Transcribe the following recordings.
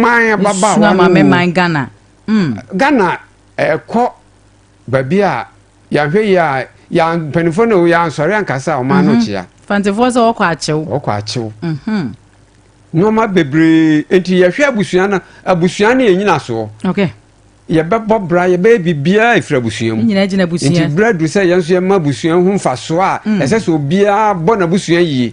man ababaawa Mesua ma no me o. man Ghana. Ghana ɛkɔ baabi a yɛahwɛ yi a, yɛn mpanimfoɔ no yɛansɔre ankasa a, ɔman no kyea. Fantefoɔ sɛ wɔkɔ akyew. Wɔkɔ akyew. Nneɛma bebree nti yɛhwɛ abusua no, abusua no yɛ nyinasoɔ. Yɛbɛbɔ bra, yɛbɛyɛ biribiara ɛfiri abusua mu. Ne nyinaa gyina Nti abusua. berɛ du sɛ yɛn nso yɛma abusua ho mfasoɔ a ɛsɛ sɛ obiara bɔ n'abusua yie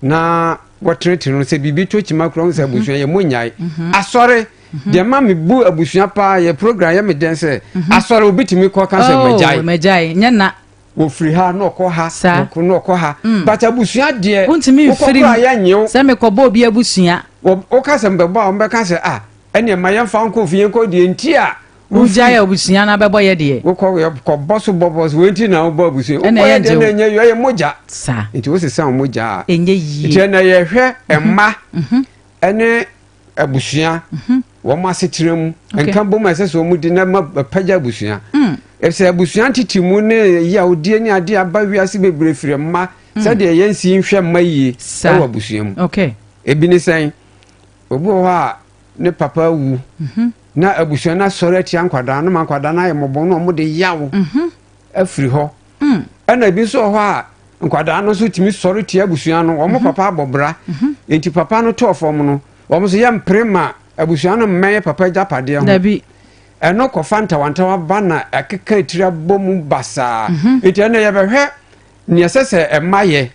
na wɔtenetene no sɛ biribi to kyima kora ho sɛ abusua yɛ mo nyae asɔre deɛ ma mebu abusua paa. Yɛ program yɛ me dɛn sɛ asɔre obi tumi kɔ ka sɛ Oh, magyae. Magyae. Nyɛ na. Wɔfiri ha na ɔkɔ ha. Ɔkɔ na ɔkɔ ha, but abusua deɛ, Wontumi wokɔ mfiri kora mu. yɛnyew. Sɛ mekɔbɔ obi abusua. Woka sɛ mbɛbɔ a, wɔbɛka sɛ, ah, ɛneɛ ma yɛmfa nkɔ fie, yɛnkɔ deɛ nti a Wogyae abusua no abɛbɔ yɛ deɛ. Wokɔ kɔbɔ so bɔbɔ so wei nti na wobɔ abusua. Ɛna wobɔ yɛ ɛyɛ deɛ na gyew. ɛnyɛ yɛ, ɛyɛ mogya. Nti wosesa wo mogya a, Ɛnyɛ yie. Nti ɛnɛ yɛhwɛ mma ɛne abusua wɔn asetena mu nka bom a ɛsɛ sɛ wɔn di na ma pagya abusua, ɛsɛ abusua ntete mu ne yawdie ne adeɛ aba wiase bebree firi mma, sɛdeɛ yɛnsi nhwɛ mma yie ɛwɔ abusua mu. Ebi ne sɛn? Obi wɔ hɔ a ne papa awu na abusua no asɔre atia nkwadaa no ma nkwadaa no ayɛ mmɔbɔ na wɔn de yaw afiri hɔ. Ɛna ebi nso wɔ hɔ a nkwadaa no nso tumi sɔre tia abusua no. Wɔn papa abɔ bra nti papa no tɔɔ fam no, wɔn nso yɛ mpere ma abusua no mmɛn papa agyapadeɛ ho. Dabi. Ɛno kɔfa ntawantawa ba na ɛkeka etiri abɔ mu basaa. Nti ɛnna yɛbɛhwɛ nea ɛsɛ sɛ ɛma yɛ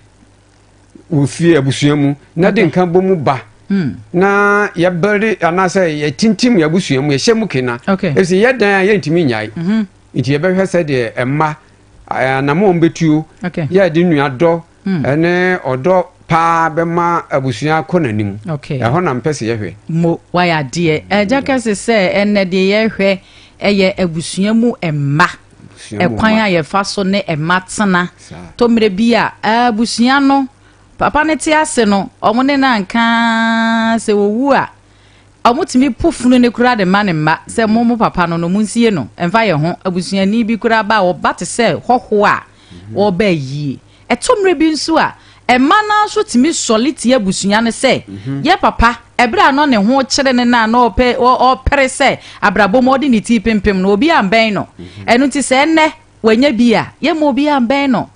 wɔ fie, abusua mu, na de nka bɔ mu ba na yɛbɛre anaasɛ yɛtintim yɛ abusua mu, yɛhyɛ mu kena. Ɛsɛ yɛ dan a yɛntumi nyae. Nti yɛbɛhwɛ sɛdeɛ ɛma anammɔn bɛtuo yɛde nnuadɔ ɛne ɔdɔ paa bɛma abusua kɔ n'anim. Ɛhɔ na mpɛ sɛ yɛhwɛ. Mo wayɛ adeɛ, ɛgya kɛse sɛ ɛnɛ deɛ yɛhwɛ ɛyɛ abusua mu mma. Abusua mu Ɛkwan mma. A yɛfa so ne ɛma tena. Tɔmmerɛ bi a abusua no papa no te ase no, ɔmo ne nanka sɛ wɔwu a, ɔmo tumi po funu ne kora de ma ne mma sɛ mo papa no mo nsie no, ɛmfa yɛn ho. Abusuani bi kora ba a, ɔba te sɛ hɔho a wɔba yie. Ɛtɔ mmerɛ bi nso a ɛma no nso tumi sɔle tie abusua no sɛ yɛ papa ɛberɛ a no ne ho kyerɛ ne na na ɔpɛ ɔpere sɛ abrabɔ mu ɔde ne ti pimpim no, obi ambɛn no. Ɛno nti sɛ ɛnnɛ wanya bi a, yɛma obi ambɛn no.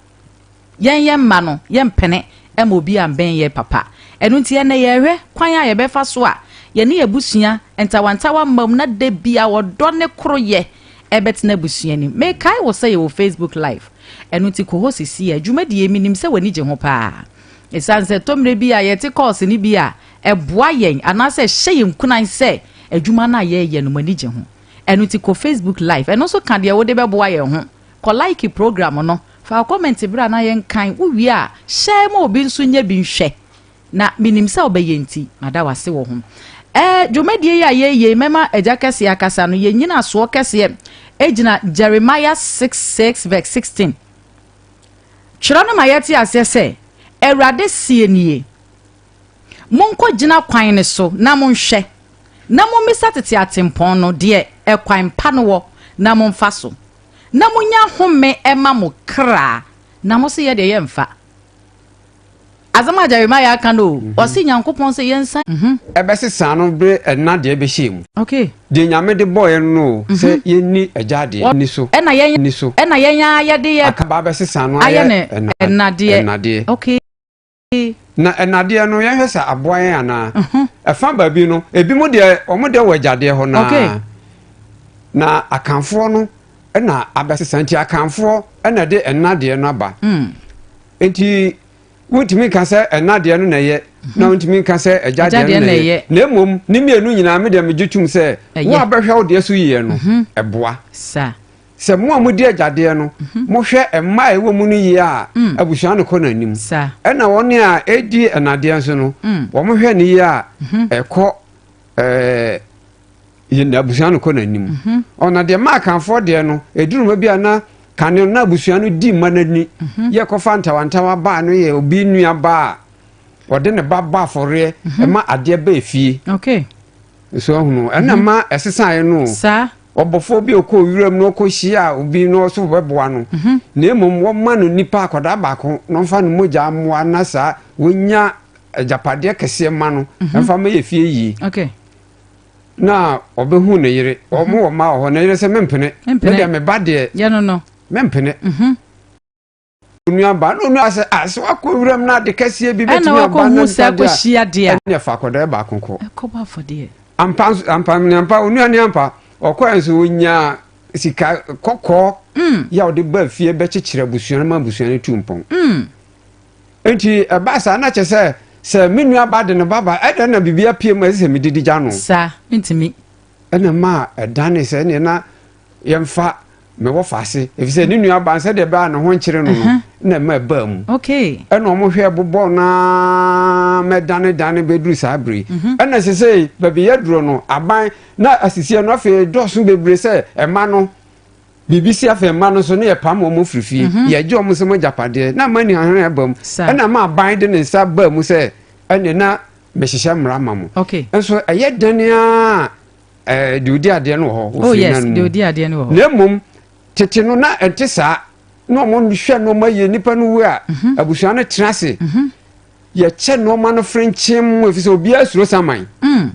Yɛn mma no yɛmpene ɛma obi ambɛn yɛ papa. Ɛno nti ɛnɛ yɛhwɛ kwan a yɛbɛfa so a yɛne abusua ntawantawa mmam na da bia ɔdɔ ne koroyɛ ɛbɛtena abusua nim. Mekae wɔ sɛ yɛwɔ Facebook Live. Ɛno nti kɔ hɔ sisi a dwumadie mi nim sɛ w'ani gye ho paa, ɛsiane sɛ tɔmmerɛ bi a yɛte kɔɔse no bi a ɛboa yɛn anaasɛ ɛhyɛ yɛn nkunan sɛ adwuma no a yɛreyɛ no mo ani gye ho. Ɛno nti kɔ Facebook Live, ɛno nso ka deɛ wode bɛboa yɛn ho. Kɔ like program no, fa comment berɛ a na yɛnkan. Wowie a, hyɛ ma obi nso nyɛ bi nhwɛ, na menim sɛ wobɛyɛ nti mada wase wɔ ho. Dwumadie yi a yɛyɛ mɛma agya kɛseɛ akasa no, yɛnyina soɔ kɛseɛ ɛgyina Jeremiah 6 6 verse 16. Twerɛ no ma yɛte aseɛ sɛ Awurade sie nie: "Monkɔ gyina kwan ne so na monhwɛ, na mommisa tete atempɔn no deɛ ɛkwan pa no wɔ, na momfa so, na monya home ɛma mo kra." Na mo se yɛ deɛ yɛmfa asɛm a Jeremiah aka no o. Ɔse Nyankopɔn sɛ yɛnsa. Ɛbɛsesa no bere ɛna deɛ ɛbɛhyɛ mu. Deɛ Nyame de bɔɔyɛ no o, sɛ yɛnni agya adeɛ ni so. Ɛna yɛn ni so. Ɛna yɛn a yɛde yɛ aka ba bɛsesa no ayɛ ayɛ ne ɛnadeɛ. Ɛnadeɛ. Na ɛnadeɛ no, yɛhwɛ sɛ aboa yɛn anaa. Ɛfa baabi no, ebi mu deɛ, wɔn deɛ wɔ agyadeɛ hɔ naa. Na Akanfoɔ no ɛna abɛsesa, nti Akanfoɔ ɛna de ɛnadeɛ no aba. Nti wontumi nka sɛ ɛnadeɛ no na ɛyɛ, na wontumi nka sɛ agyadeɛ Agyadeɛ no na na ɛyɛ. Ɛyɛ. Na mmom ne mmienu nyinaa, me deɛ megye tom sɛ Ɛyɛ. wo a bɛhwɛ wo deɛ so yie no, ɛboa. Sɛ mo a modi agyadeɛ no, mohwɛ mma a ɛwɔ mu no yie a, abusua no kɔ n'anim. Ɛna wɔn a ɛdi ɛnadeɛ nso no, wɔn hwɛ no yie a, ɛkɔ yɛ abusua no kɔ n'anim. Ɔna deɛ maa Akanfoɔ deɛ no ɛduru ma bi a na kane no na abusua no di mma n'ani. Yɛ kɔfa ntawantawa baa no, yɛ obi nua baa a ɔde ne ba bɔ afɔreɛ ɛma adeɛ bɛɛ fie. Nso ahunu ɛna ma ɛsesaeɛ no o. Ɔbɔfoɔ bi a ɔkɔ wuram na ɔkɔhyia obi na ɔso bɛboa no, na mmom wɔma no nipa akwadaa baako na ɔmfa no mogya mmoa na saa wɔnya agyapadeɛ kɛseɛ ma no ɛmfa ma yɛ fie yie. Na ɔbɛhu ne yere, wɔn wɔ mma wɔ hɔ, ne yere sɛ mempene, me deɛ me ba deɛ, mempene. Onua ba na onua sɛ a sɛ wakɔ wuram na ade kɛseɛ bi bɛtumi aba na nipa deɛ a, ɛne fa akɔdaa baako kɔ. Ampa nso ampa ne ampa onua ne ampa ɔkɔɛ nso onyaa sika kɔkɔɔ mm. yɛ a ɔde ba fie bɛkyekyere abusua no ma abusua no tu mpɔn. Mm. Nti ɛba saa na kyɛ sɛ sɛ me nua ba de ne ba ba ɛdɛn na biribi apue mu ɛsɛ sɛ medidi gya no. Saa mentumi. Ɛna ma ɛdane sɛ ɛneɛ na yɛmfa me wɔfa ase efisɛ ne nua ba sɛdeɛ ɛbɛa ne ho nkyere no no na ɛma ɛbaa mu. Okay. Ɛna wɔn hwɛ bobɔ naa mɛdane dane bɛduru saa bere yi. Mhm. Ɛna sesei baabi yɛduro no aban na asisiɛ no afei dɔɔso bebree sɛ ɛma no Biribi si afei mma no nso ne yɛpam wɔn firi fie, mhm. yɛgye wɔn nsam agyapadeɛ na ama anihahan aba mu. Ɛna ma aban de ne nsa baa mu sɛ ɛne na mehyehyɛ mmara ma mo. Nso ɛyɛ dɛn a ɛɛ deɛ odi adeɛ no wɔ hɔ. Oh yes, deɛ odi adeɛ no wɔ hɔ. Na mmom tete no na ɛnte saa na wɔn hwɛ nneɛma yie nipa no wu a mhm. abusua no tena ase mhm. yɛkyɛ nneɛma no frenkyem efisɛ obiara suro saman. Mm.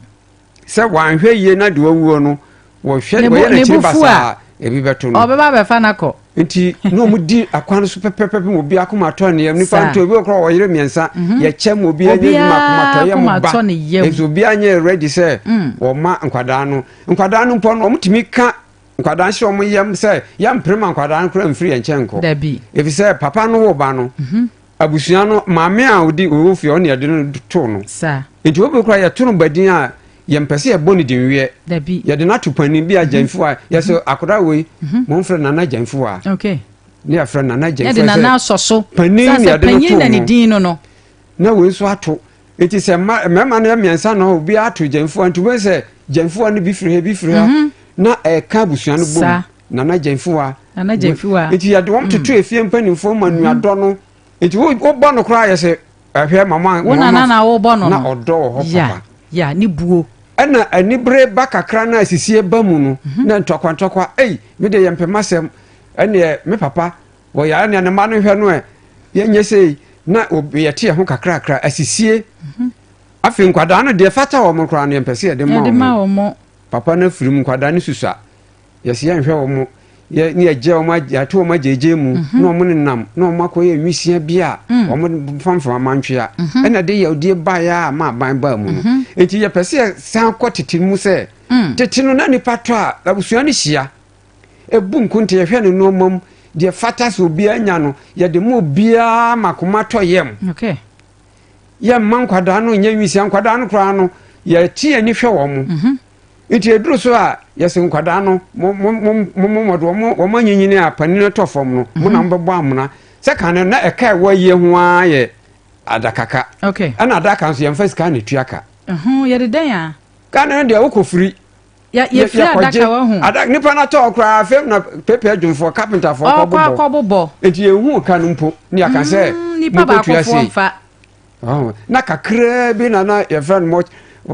Sɛ wanhwɛ yie na deɛ wawuo no wɔhwɛ wɔyɛ n'akyiri basaa ebi bɛto no. Ɔbɛba abɛfa no akɔ. Nti na wɔn di akwan so pɛpɛpɛ mu obi akoma tɔ ne yam nipa nto ebi wɔ koraa ɔyere mmiɛnsa mhm. yɛkyɛ mu obi anya bi ma akoma tɔ yam ba nso obi anyɛ ready sɛ mm. wɔma nkwadaa no nkwadaa no mpo no wɔn tumi ka nkwadaa hyɛ wɔn yam sɛ yɛmpere ma nkwadaa no koraa mfiri yɛn nkyɛn nkɔ efisɛ papa no wɔ ba no. Mhm. Abusua no, maame a odi ɔwɔ fie ɔne yɛde no too no. Saa. Nti obi koraa yɛto no badin a yɛmpɛ sɛ yɛbɔ no dinweɛ. Dabi. Yɛde no ato panin bi a mhm. Gyamfiwa yɛsɛ mhm. akwadaa wei mhm. momfrɛ Nana Gyamfiwa. Okay. Ne yɛfrɛ Nana Gyamfiwa sɛ. Yɛde Nana asɔ so. Panin na yɛde no too no. Din no no. Na wei nso ato. Nti sɛ mmarima no yɛ mmiɛnsa na obi ato Gyamfiwa nti wobɛhu sɛ Gyamfiwa no bi firi ha bi firi ha na ɛka abusua no bom. Nana Gyamfiwa. Nana Gyamfiwa. Nti yɛde wɔn toto mm. efie mpanimfoɔ ma nuadɔ no. Nti wobɔ no koraa yɛ sɛ ɛhwɛ mama. Wo nana na wobɔ no no. Na ɔdɔ wɔ hɔ papa. Ya ne buo. Ɛna anibere ba kakra na asisie ba mu no mhm. na ntɔkwa ntɔkwa ei me de yɛ mpɛ masɛm ɛneɛ me papa wɔyɛ ɛneɛ ne mma no hwɛ no ɛ yɛnyɛ sei na yɛte yɛ ho kakrakra asisie mhm. afei nkwadaa no deɛ fata wɔn koraa no yɛmpɛ sɛ yɛde ma wɔn papa no afiri mu nkwadaa no susua Yɛse yɛnhwɛ wɔn, yɛ ne yɛgye wɔn yɛato wɔn agyegye mu mhm. na wɔn nenam na wɔn akɔyɛ nwisia bi a mm. wɔn famfam amantwea mhm. ɛna de yawdie baeɛ a ma aban baa mu no mhm. nti yɛpɛ sɛ yɛsan kɔ tete mu sɛ mm. tete no na nipa tɔ a abusua no hyia ebu nkonte yɛhwɛ ne nneɛma mu deɛ fata sɛ obiara nya no yɛde mu obiara ma koma tɔ yam yɛmma nkwadaa no nyɛ nwisia nkwadaa no koraa no yɛte yɛn ani hwɛ wɔn Nti eduru so a, yɛse nkwadaa no, mo mo mo mo mo mmɔde wɔn wɔn anyinyini a panin no tɔ fam no, mo na mobɛbɔ amena. Sɛ kan no na ɛka ɛwɔ ayie ho ara yɛ adakaka. Okay. Ɛna adaka nso yɛmfa sika na etua ka. Ɛho yɛde dɛn a? Kan no deɛ wokɔ firi. Yɛ yɛfiri adaka wɔ ho. Adaka nipa no atɔ koraa afei na pepe adwumfoɔ kapentafoɔ kɔbobɔ. Ɔkɔ akɔbobɔ. Nti yɛnhu ka no mpo ne yɛaka sɛ mm, nipa mokɔtua baakofoɔ sei. mfa. Na kakraa bi na na yɛfrɛ no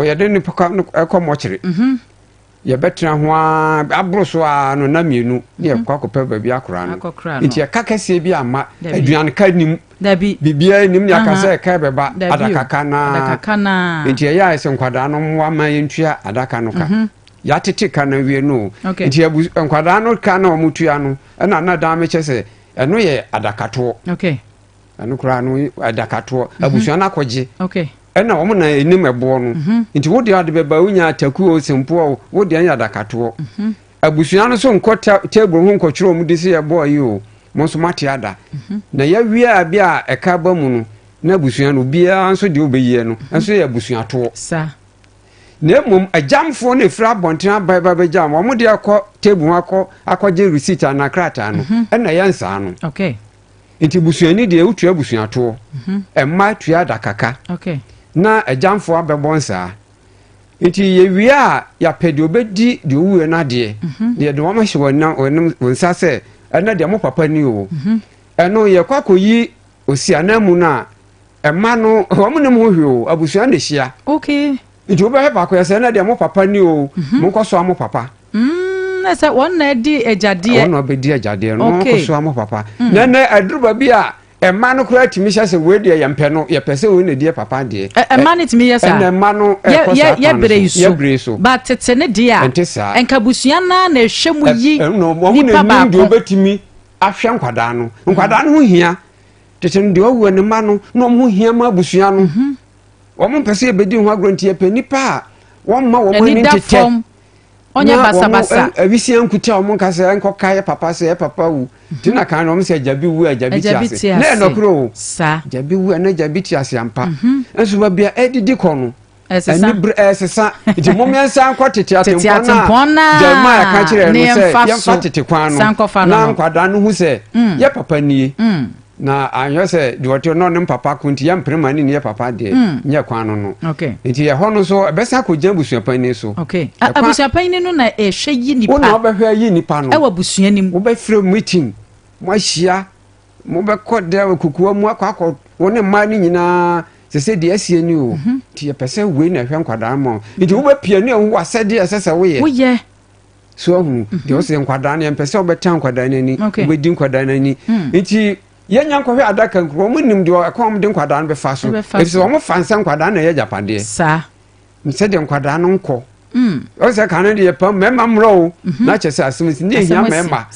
yɛde ne kɔ mɔkyere mhm. yɛbɛtena ho ara aboro so ara no na mmienu ne mhm. yɛkɔ akɔpɛ baabi akora no nti ɛka kɛseɛ bi ama aduane ka nim biribiara nim ne aka sɛ ɛka bɛba adakaka naa nti ɛyɛ a sɛ nkwadaa no mmoa ma yɛntua adaka no ka mhm. yɛatete ka no awie no nti nkwadaa no ka na wɔtua no ɛna na dan mekyɛ sɛ ɛno yɛ adakatoɔ Ɛno koraa no adakatoɔ mhm. abusua no akɔgye ɛna wɔn na anim ɛboɔ no mhm. nti wo deɛ ade bɛba wonya ataku o sempoɔ o wo deɛ yɛ adakatoɔ mhm. abusua no so nkɔ table ho nkɔtwerɛ wɔn de sɛ yɛbɔɔ yi o mo nso moate ada na yɛawie a bi a ɛka ba mu no na abusua no obiara nso deɛ ɔbɛyie no nso yɛ abusuatoɔ na mmom agyamfoɔ no ɛfiri abɔnten aba ba bɛgyam wɔn deɛ akɔ table ho akɔ akɔgye receipt anaa krataa no ɛna ɛyɛ nsaa no Nti busuani deɛ wotua abusuatoɔ, mma tua adakaka, na agyamfoɔ abɛbɔ nsaa. Nti yɛwie a yɛapɛ deɛ ɔbɛdi deɛ ɔwuiɛ no adeɛ, mhm. na yɛde wɔn ahyɛ wɔn nsa sɛ ɛnɛ deɛ mo papa ni o. Mhm. Ɛno yɛkɔ akɔyi osi ananmu no a ɛma no wɔn nim ho hwee o, abusua na ɛhyia. Okay. Nti wobɛhwɛ baako yɛ sɛ ɛnɛ deɛ mo papa ni o, mhm. monkɔ soa mo papa. Mm, na sɛ wɔn na adi agyadeɛ. Wɔn na ɔbɛdi agyadeɛ no, okay. monkɔ soa mo papa. Mm. Na ɛnɛ aduru baabi a Ɛma no koraa tumi hyɛ sɛ wei deɛ yɛmpɛ no, yɛpɛ sɛ wei na ɛdi yɛ papa deɛ. Ɛma no tumi yɛ saa. Ɛna ɛma no ɛkɔ saa kwan no so. Yɛ bere so. Ba tete ne deɛ a. Ɛnte saa. Nka abusua naa na ɛhwɛ mu yi nipa baako. Deɛ obetumi ahwɛ nkwadaa no. Nkwadaa no ho hia. Tete no deɛ ɔwɔ ne mma no na wɔn ho hia ma abusua no. Wɔn mpɛ sɛ yɛbɛdi ho agorɔ, nti yɛpɛ nipa a wɔn mma wɔn ani ntetɛ. Ɔnyɛ basabasa. Awisia nkuta wɔn nka sɛ nkɔka yɛ papa sɛ yɛ papa wu. Ti na kan no wɔn sɛ gyabi wu a gyabi ti ase. Na ɛnɔkorɔ o. Gyabi wu a na gyabi ti ase ampa. Nso baabi a ɛdidi kɔ no, ɛni bere ɛsesa. Nti mo mmiɛnsa nkɔ tete atempɔn na Jeremiah ka kyerɛ no sɛ yɛmfa tete kwan no na nkwadaa no hu sɛ yɛ papa nie. Na anyɛ sɛ deɛ ɔte no ne papa ko nti yɛmpere ma ne ne yɛ papa deɛ, nyɛ kwan no. Nti ɛhɔ no nso ɛbɛsan akɔgyina abusuapanyin so. Abusuapanyin no na ɛhwɛ yi nipa. Wo na wobɛhwɛ yi nipa no. Ɛwɔ abusua no mu. Wobɛfrɛ meeting, moahyia, mobɛkɔ dɛ kokoa mu akɔ wo ne mmaa no nyinaa sɛ deɛ asie ni o. Nti yɛpɛ sɛ wei na ɛhwɛ nkwadaa ma. Nti wobɛpia ne ahu wasɛdeɛ ɛsɛ sɛ woyɛ. Woyɛ. So ahu deɛ ɔsɛ nkwadaa no, yɛmpɛ sɛ wobɛta nkwadaa no ani, wobɛdi nkwadaa no ani. Nti yɛnya nkɔhwɛ adaka nkuro, wɔn nim deɛ ɛkwan wɔn de nkwadaa no bɛfa so, efisɛ wɔn fa nsɛ nkwadaa na ɛyɛ agyapadeɛ. Sɛdeɛ nkwadaa no nkɔ ɔsɛ kan no deɛ pam mmarima mmerɛ o, na kyɛ sɛ asɛm si ne ehia mmarima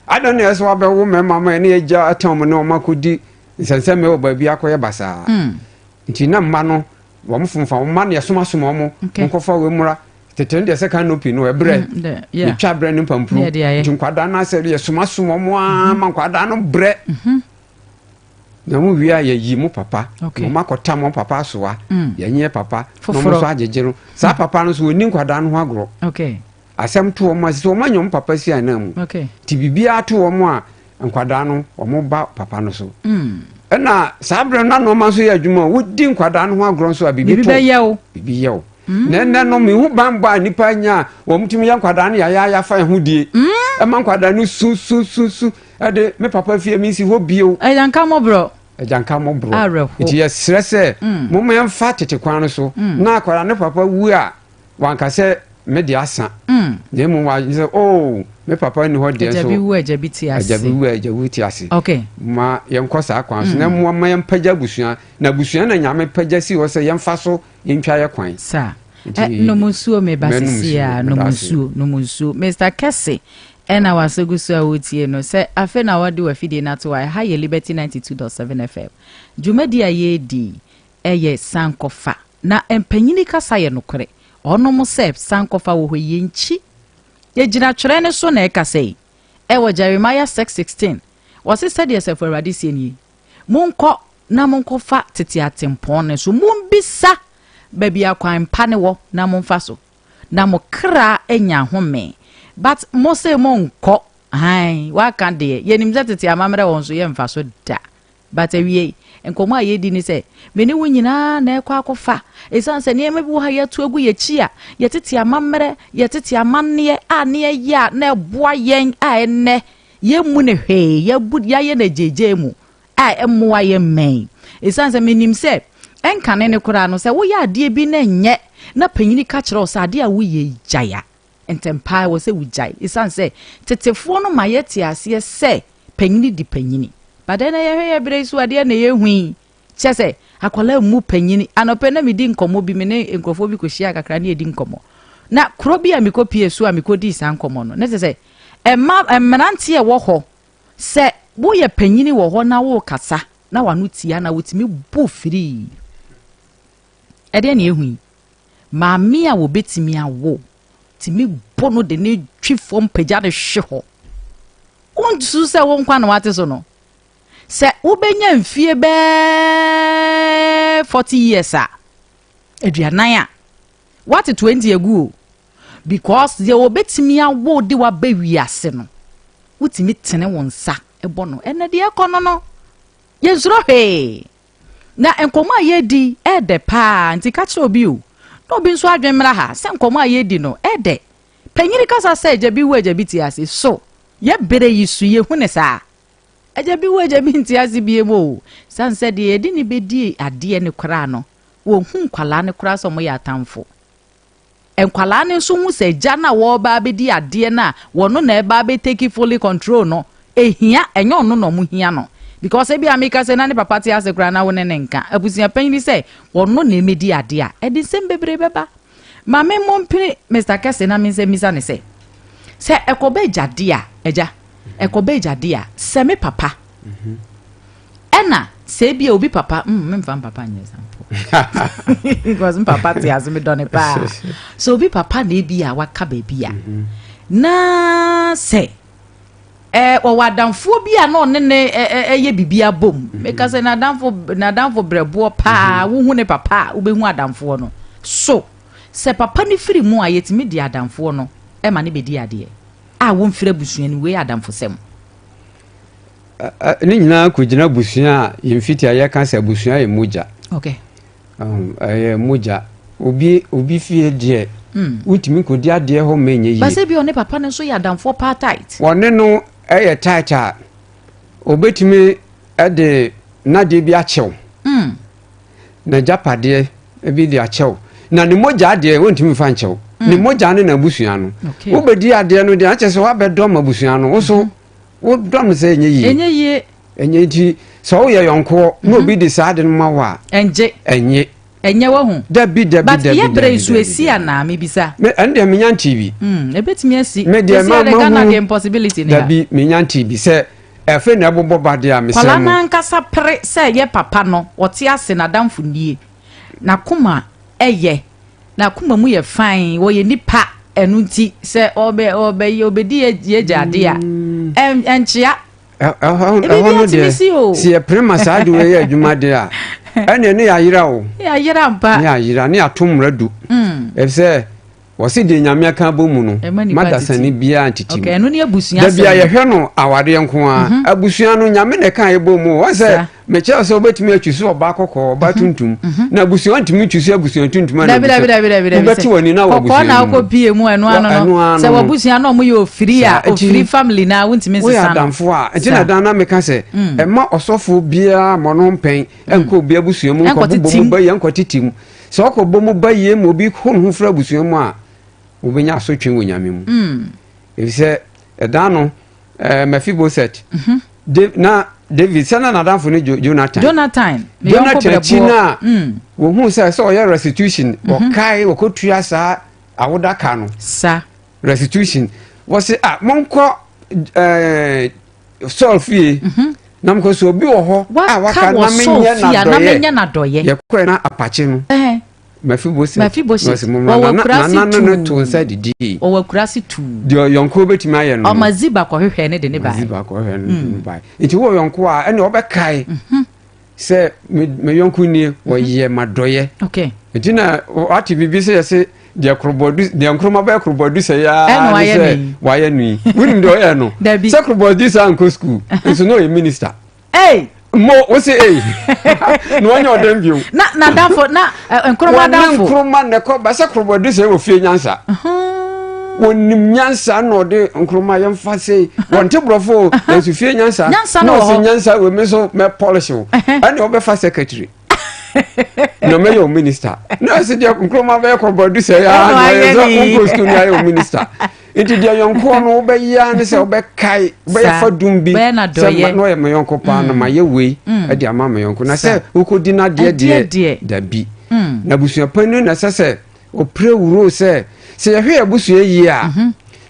adan na ɛsɛ wabɛwo mmarima ma ɛne agya atɛn wɔn ne wɔn akɔdi nsɛnsɛm wɔ baabi akɔyɛ basaa. Nti na mma no wɔn fomfa wɔn mma no, yɛsomasoma wɔn nkɔfa wɔn mmra. Tete no deɛ sɛ canopy no ɛbrɛ yɛtwa brɛ ne mpampuro, nti nkwadaa no asɛ yɛsomasoma wɔn ara ma nkwadaa no brɛ na mo wie a yɛyi mo papa na wɔn akɔtam wɔn papa asoa, yɛnyɛ papa na wɔn nso agyegye no saa. Papa no nso wɔnni nkwadaa no ho agorɔ. Asɛm to wɔn a sɛ wɔn anya wɔn papa si anan mu, nti biribiara to wɔn a, nkwadaa no wɔn ba papa no so. Ɛna saa berɛ no na nneɛma nso yɛ adwuma a wodi nkwadaa no ho agorɔ nso a biribi to biribi yɛ o. Na ɛnɛ no mehu banbɔ a nipa nya a wɔn tumi yɛ nkwadaa no yɛayɛ afa ɛho die, ɛma nkwadaa no su su su su ɛde me papa fie mi nsi hɔ bio. Ɛgyanka mmɔborɔ. Ɛgyanka mmɔborɔ. Nti yɛsrɛ sɛ momma yɛmfa tete kwan no so na akwadaa ne papa wu a wanka sɛ me de asa, na mmom wa sɛ oh, me papa ni hɔ deɛ nso agya bi wu agya bi te ase. Agya bi wu agya bi te ase. Ma yɛnkɔ saa kwan so na mmoa ma yɛmpagya abusua, na abusua na Nyame pagya si hɔ sɛ yɛmfa so yɛntwa yɛ kwan. Saa nom nsuo, meba sisi a nom nsuo, nom nsuo. Mr Kɛse ɛna wasɔ gu so a wotie no sɛ afei na wɔde wafidie no ato a ɛha yɛ Liberty 92.7 FM. Dwumadi a yɛredi ɛyɛ sankɔfa, na mpanyini kasa yɛ nokorɛ. Ɔnom sɛ sankɔfa wɔ hɔ, yɛnkyi yɛgyina twerɛ ne so na ɛkasa yi ɛwɔ Jeremiah 6:16. Wɔse sɛdeɛ Sɛfo Awurade sie nie: "Monkɔ na monkɔfa tete atempɔn no so, mombisa baabi akwan pa ne wɔ na momfa so na mo kra anya home." But mo se monkɔ han waka deɛ yɛnim sɛ tete amammerɛ wɔ nso yɛmfa so da. But awie nkɔmmɔ a yɛdi ne sɛ me ne wo nyinaa na ɛkɔ akɔfa, ɛsiane sɛ nneɛma bi wɔ ha yɛto agu yɛkyi a yɛtete amammerɛ, yɛtete amanneɛ a ne yɛyɛ a na ɛboa yɛn a ɛnnɛ yɛmmu ne hwee, yɛbu yɛayɛ no agyegye mu a ɛmmoa yɛn mmɛn. Ɛsiane sɛ menim sɛ ɛnkane ne koraa no sɛ woyɛ adeɛ bi na ɛnyɛ na panyini ka kyerɛ wo sɛ adeɛ a woyɛ gyae a, ntɛmpaa wɔ sɛ wogyae, ɛsiane sɛ tetefoɔ no ma yɛte aseɛ sɛ panyini di panyini. But ɛnɛ yɛhwɛ yɛ berɛ yi so, adeɛ na yɛhu yi kyɛ sɛ akwadaa mu panyini. Anɔpɛ na medi nkɔmmɔ bi, me ne nkurɔfoɔ bi kɔhyia kakra ne yɛdi nkɔmmɔ, na kuro bi a mekɔpie so a mekɔdii saa nkɔmmɔ no ne sɛ ɛma mmeranteɛ wɔ hɔ sɛ woyɛ panyini wɔ hɔ na wokasa na wano tia na wotumi bu firii. Ɛdeɛ na ehu yi, maame a wɔbɛtumi awo tumi bɔ no de ne twi fam pagya ne hwe hɔ. Wonsu sɛ wo nkwa na wate so no sɛ wobɛnya mfie bɛɛ 40 years a 40 a wate 20 agu o, because deɛ wɔbɛtumi awo de waba wiase no wotumi tene wo nsa bɔ no. Ɛnɛ deɛ ɛkɔ no yɛnsuro hwee. Na nkɔmmɔ a yɛdi ɛɛdɛ paa, nti ka kyerɛ obi o na obi nso adwen mmra ha sɛ nkɔmmɔ a yɛdi no ɛɛdɛ. Panyini kasa sɛ agya bi wu agya bi te ase so yɛberɛ yi so yɛhu ne saa agya bi wu agya bi nte ase bie mu o, sane sɛ deɛ yɛde ne bɛdi adeɛ ne koraa no wɔhu nkwalaa no koraa sɛ ɔmo yɛ atamfo. Nkwalaa no nso hu sɛ agya no a wɔreba abɛdi adeɛ no a wɔno na ɛba abɛtake fully control no ehia, ɛnyɛ ɔno na ɔmo hia no. Because ebi a meka sɛ na ne papa te ase koraa na wo ne ne nka. Abusua panyin sɛ ɔno na ɛmɛdi adeɛ a, ɛde nsɛm bebree bɛba. Ma me mmɔ mpini Mr. Kɛse na me nsɛm misa ne sɛ, sɛ ɛkɔba agyadeɛ a, agya, ɛkɔba agyadeɛ a, sɛ me papa, ɛna sɛ ebi a obi papa, memfa mpapa nyɛ example. Because mpapa te ase, medɔ ne paa. Sɛ obi papa na ebi a waka baabi a, na sɛ wɔwɔ adamfoɔ bi a na ɔne ne ɛyɛ biribi abom. Meka sɛ n'adamfo brɛboɔ paa, wohu ne papa a, wobɛhu adamfoɔ no. So, sɛ papa ne firi mu a, yɛtumi de adamfoɔ no ɛma ne bɛdi adeɛ a wɔmfiri abusua no, wei adamfosɛm. Ne nyinaa kɔgyina abusua a yɛmfiti a yɛka sɛ abusua yɛ mogya. Ɛyɛ mogya. Obi fie deɛ, wontumi nkɔdi adeɛ hɔ ma ɛnyɛ yie. Basɛ bi ɔne papa no nso yɛ adamfoɔ paa tight. Wɔne no ɛyɛ tight a, obɛtumi de n'adeɛ bi akyɛw. N'agyapadeɛ bi de akyɛw. Na ne mogya adeɛ wɔntumi mfa nkyɛw. Ne mogya ne n'abusua no. Wobɛdi adeɛ no deɛ, akyɛ sɛ woabɛdɔm abusua no. Wo so wodɔm sɛ ɛnyɛ yie. Ɛnyɛ yie. Ɛnyɛ nti sɛ woyɛ yɔnkoɔ na obi de saa ade no ma wo a, ɛngye. Ɛnye. Ɛnyɛ wahu. Dabi, dabi, but dabi, yɛ berɛ dabi, nso dabi, esi dabi. anaa mebisa. Me ɛno deɛ menya nte bi. Ebetumi asi. Me deɛ Esi ma ade ma Ghana hu deɛ impossibility ni ha. Dabi, menya nte bi sɛ ɛfɛ na ɛbobɔ ba deɛ a mesrɛ Kwalaa mo. n'ankasa pere sɛ yɛ papa no ɔte ase n'adamfo nie. N'akoma ɛyɛ n'akoma mu yɛ fine, wɔyɛ nipa, ɛno nti sɛ ɔbɛ ɔbɛyɛ ɔbɛdi yɛ yɛ gya ade a ɛnkyea. Ɛhɔ Ebi ɛhɔ bi no atumi deɛ si o. si yɛpere ma saa de wei yɛ adwuma deɛ a, ɛneɛ ne yɛayera o. Yɛayera mpa. Ne yɛayera ne yɛato mmara du. Ɛfisɛ wɔse deɛ Nyame aka abɔ mu no, Ɛma nipa madasani tete. biara ntete mu. Okay, ɛno ne abusua Da bia asɛm. yɛhwɛ no awadeɛ nko a, abusua no Nyame na ɛka yɛbɔ mu o. Wɔn sɛ mekyerɛ sɛ wobɛtumi atwi so ɔbaa kɔkɔɔ, ɔbaa tuntum, na abusua ntumi twi so abusua tuntum ana Dabi, dabi, dabi, dabi, dabi. wobɛte w'ani na wɔ kɔkɔɔ abusua na no mu. wokɔ pie mu ɛno ano ɛno no ano sɛ no. wabusua na ɔmo yɛ ofiri a Saa, nti- ofiri family na wontumi woyɛ nsesa no. adamfo a, nti na Saa. dan na meka sɛ ɛma ɔsɔfo biara ma ɔno mpɛn ɛnkɔ obi abusua mu Ɛnkɔtete nkɔbobɔ mu mu. ba yie, nkɔtete mu. Sɛ ɔkɔbɔ mu ba yie ma obi ho ne ho firi abusua mu a, wobɛnya asotwe wɔ Nyame mu, ɛfisɛ ɛdan no Mephibosheth na David sɛ na n'adamfo ne Jonathan. Jonathan ne yɔnko Jonathan akyi brɛboɔ. no a wɔhuu sɛ ɔyɛ restitution, wɔkae wɔkɔtua saa awodaka no sa restitution, wɔse a monkɔ Saul fie na mokɔ sɛ obi wɔ hɔ a waka waka wɔ na Saul menyɛ fie a na n'adɔyɛ. menyɛ n'adɔyɛ. Yɛkɔɛ na apakye no Mephibosheth. Mephibosheth. Na ɔse, "Mommra." Wɔwɔ akuraase Nana no ne tuu. to nsa didii. Ɔwɔ akuraase tuu. Deɛ yɔnko bɛtumi ayɛ no ɔma Ziba kɔhwehwɛ ne de ne bae. Ziba kɔhwehwɛ no de ne bae. Nti wowɔ yɔnko a, ɛne ɔbɛkae sɛ me yɔnko nie, wɔyɛ madɔyɛ. Nti na wate biribi sɛ yɛse deɛ korobɔdu deɛ nkroma bɛyɛ korobɔdu sɛ yaa Ɛna ne wayɛ sɛ no yi. wayɛ no yi, wonim deɛ ɔyɛ no? Dabi. Sɛ korobɔdu sɛ ankɔ sukuu nso na ɔyɛ minister. Hey! Mo wo se ei na wanyɛ ɔdɛn bio? Na n'adamfo na nkroma wɔne adamfo. Nkroma na ɛkɔ ba sɛ korobɔdu sɛ wɔ fie nyansa, wɔnim nyansa na ɔde nkroma yɛmfa sei, wɔnte borɔfo o, nanso fie nyansa Nyansa na no wɔ ɔse hɔ. Nyansa wɔ mi so, mɛ polish o, ɛne ɔbɛfa secretary na mɛyɛ o minister, na ɛsɛ deɛ nkroma bɛyɛ korobɔdu sɛ yaa Ɛna na wayɛ ɔyɛ sɛ ne yi. wonkɔ sukuu ne ayɛ o minister. Nti deɛ yɔnkoɔ no wobɛyɛ ne sɛ wobɛkae, wobɛyɛ fa dum bi Bɛyɛ sɛ n'adɔyɛ. na ɔyɛ me yɔnko paa na mayɛ wei ɛde ama me yɔnko na sɛ wokɔdi n'adeɛ Adeɛ deɛ deɛ. Dabi, na abusuapanin no na ɛsɛ sɛ ɔpere wuro sɛ yɛhwɛ yɛ abusua yie a,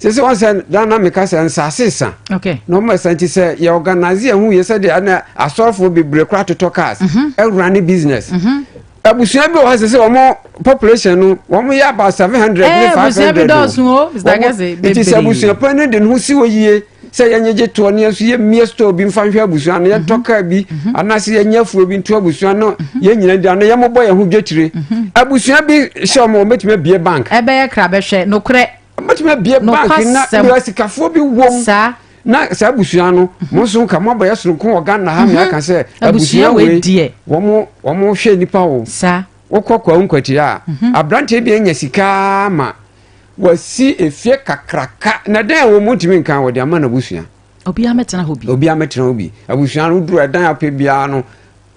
sɛ wɔn sɛ dan na meka sɛ nsase sa na ɔmo ɛsɛ nti sɛ yɛ organise yɛn ho yie sɛdeɛ ɛna asɔrefoɔ bebree koraa totɔ cars ɛwura ne business. Abusua bi wɔ hɔ sɛ wɔn population no wɔn yɛ about 700 ne five abusua bi hundred dɔɔso o, Mr. Kese, nti sɛ bebree. abusua panin de ne ho si hɔ yie sɛ yɛnyegye toɔ ne yɛn nso yɛmmie store bi mfa nhwɛ abusua no, yɛntɔ kaa bi anaasɛ yɛnyɛ afuo bi nto abusua no, yɛn nyina di ano, yɛmmobɔ yɛn ho dwetire. Abusua bi hyɛ wɔn, wɔbɛtumi abie bank. Ɛbɛyɛ kra bɛhwɛ nokorɛ. Wɔbɛtumi abie bank na Nokwasɛm. na sikafoɔ bi wɔm na saa abusua no mo nso nka mo abɛyɛ soronko wɔ Ghana ha mea ka sɛ Abusua wei deɛ. wɔn hwɛ nipa o. Wokɔ Kwawu Nkwatia a, aberanteɛ bi anya sika ma wasi efie kakraka na dan a wɔn mu ntumi nka wɔde ama n'abusua. Obiara mɛtena hɔ bi. Obiara mɛtena hɔ bi. Abusua no duru ɛdan apɛ biara no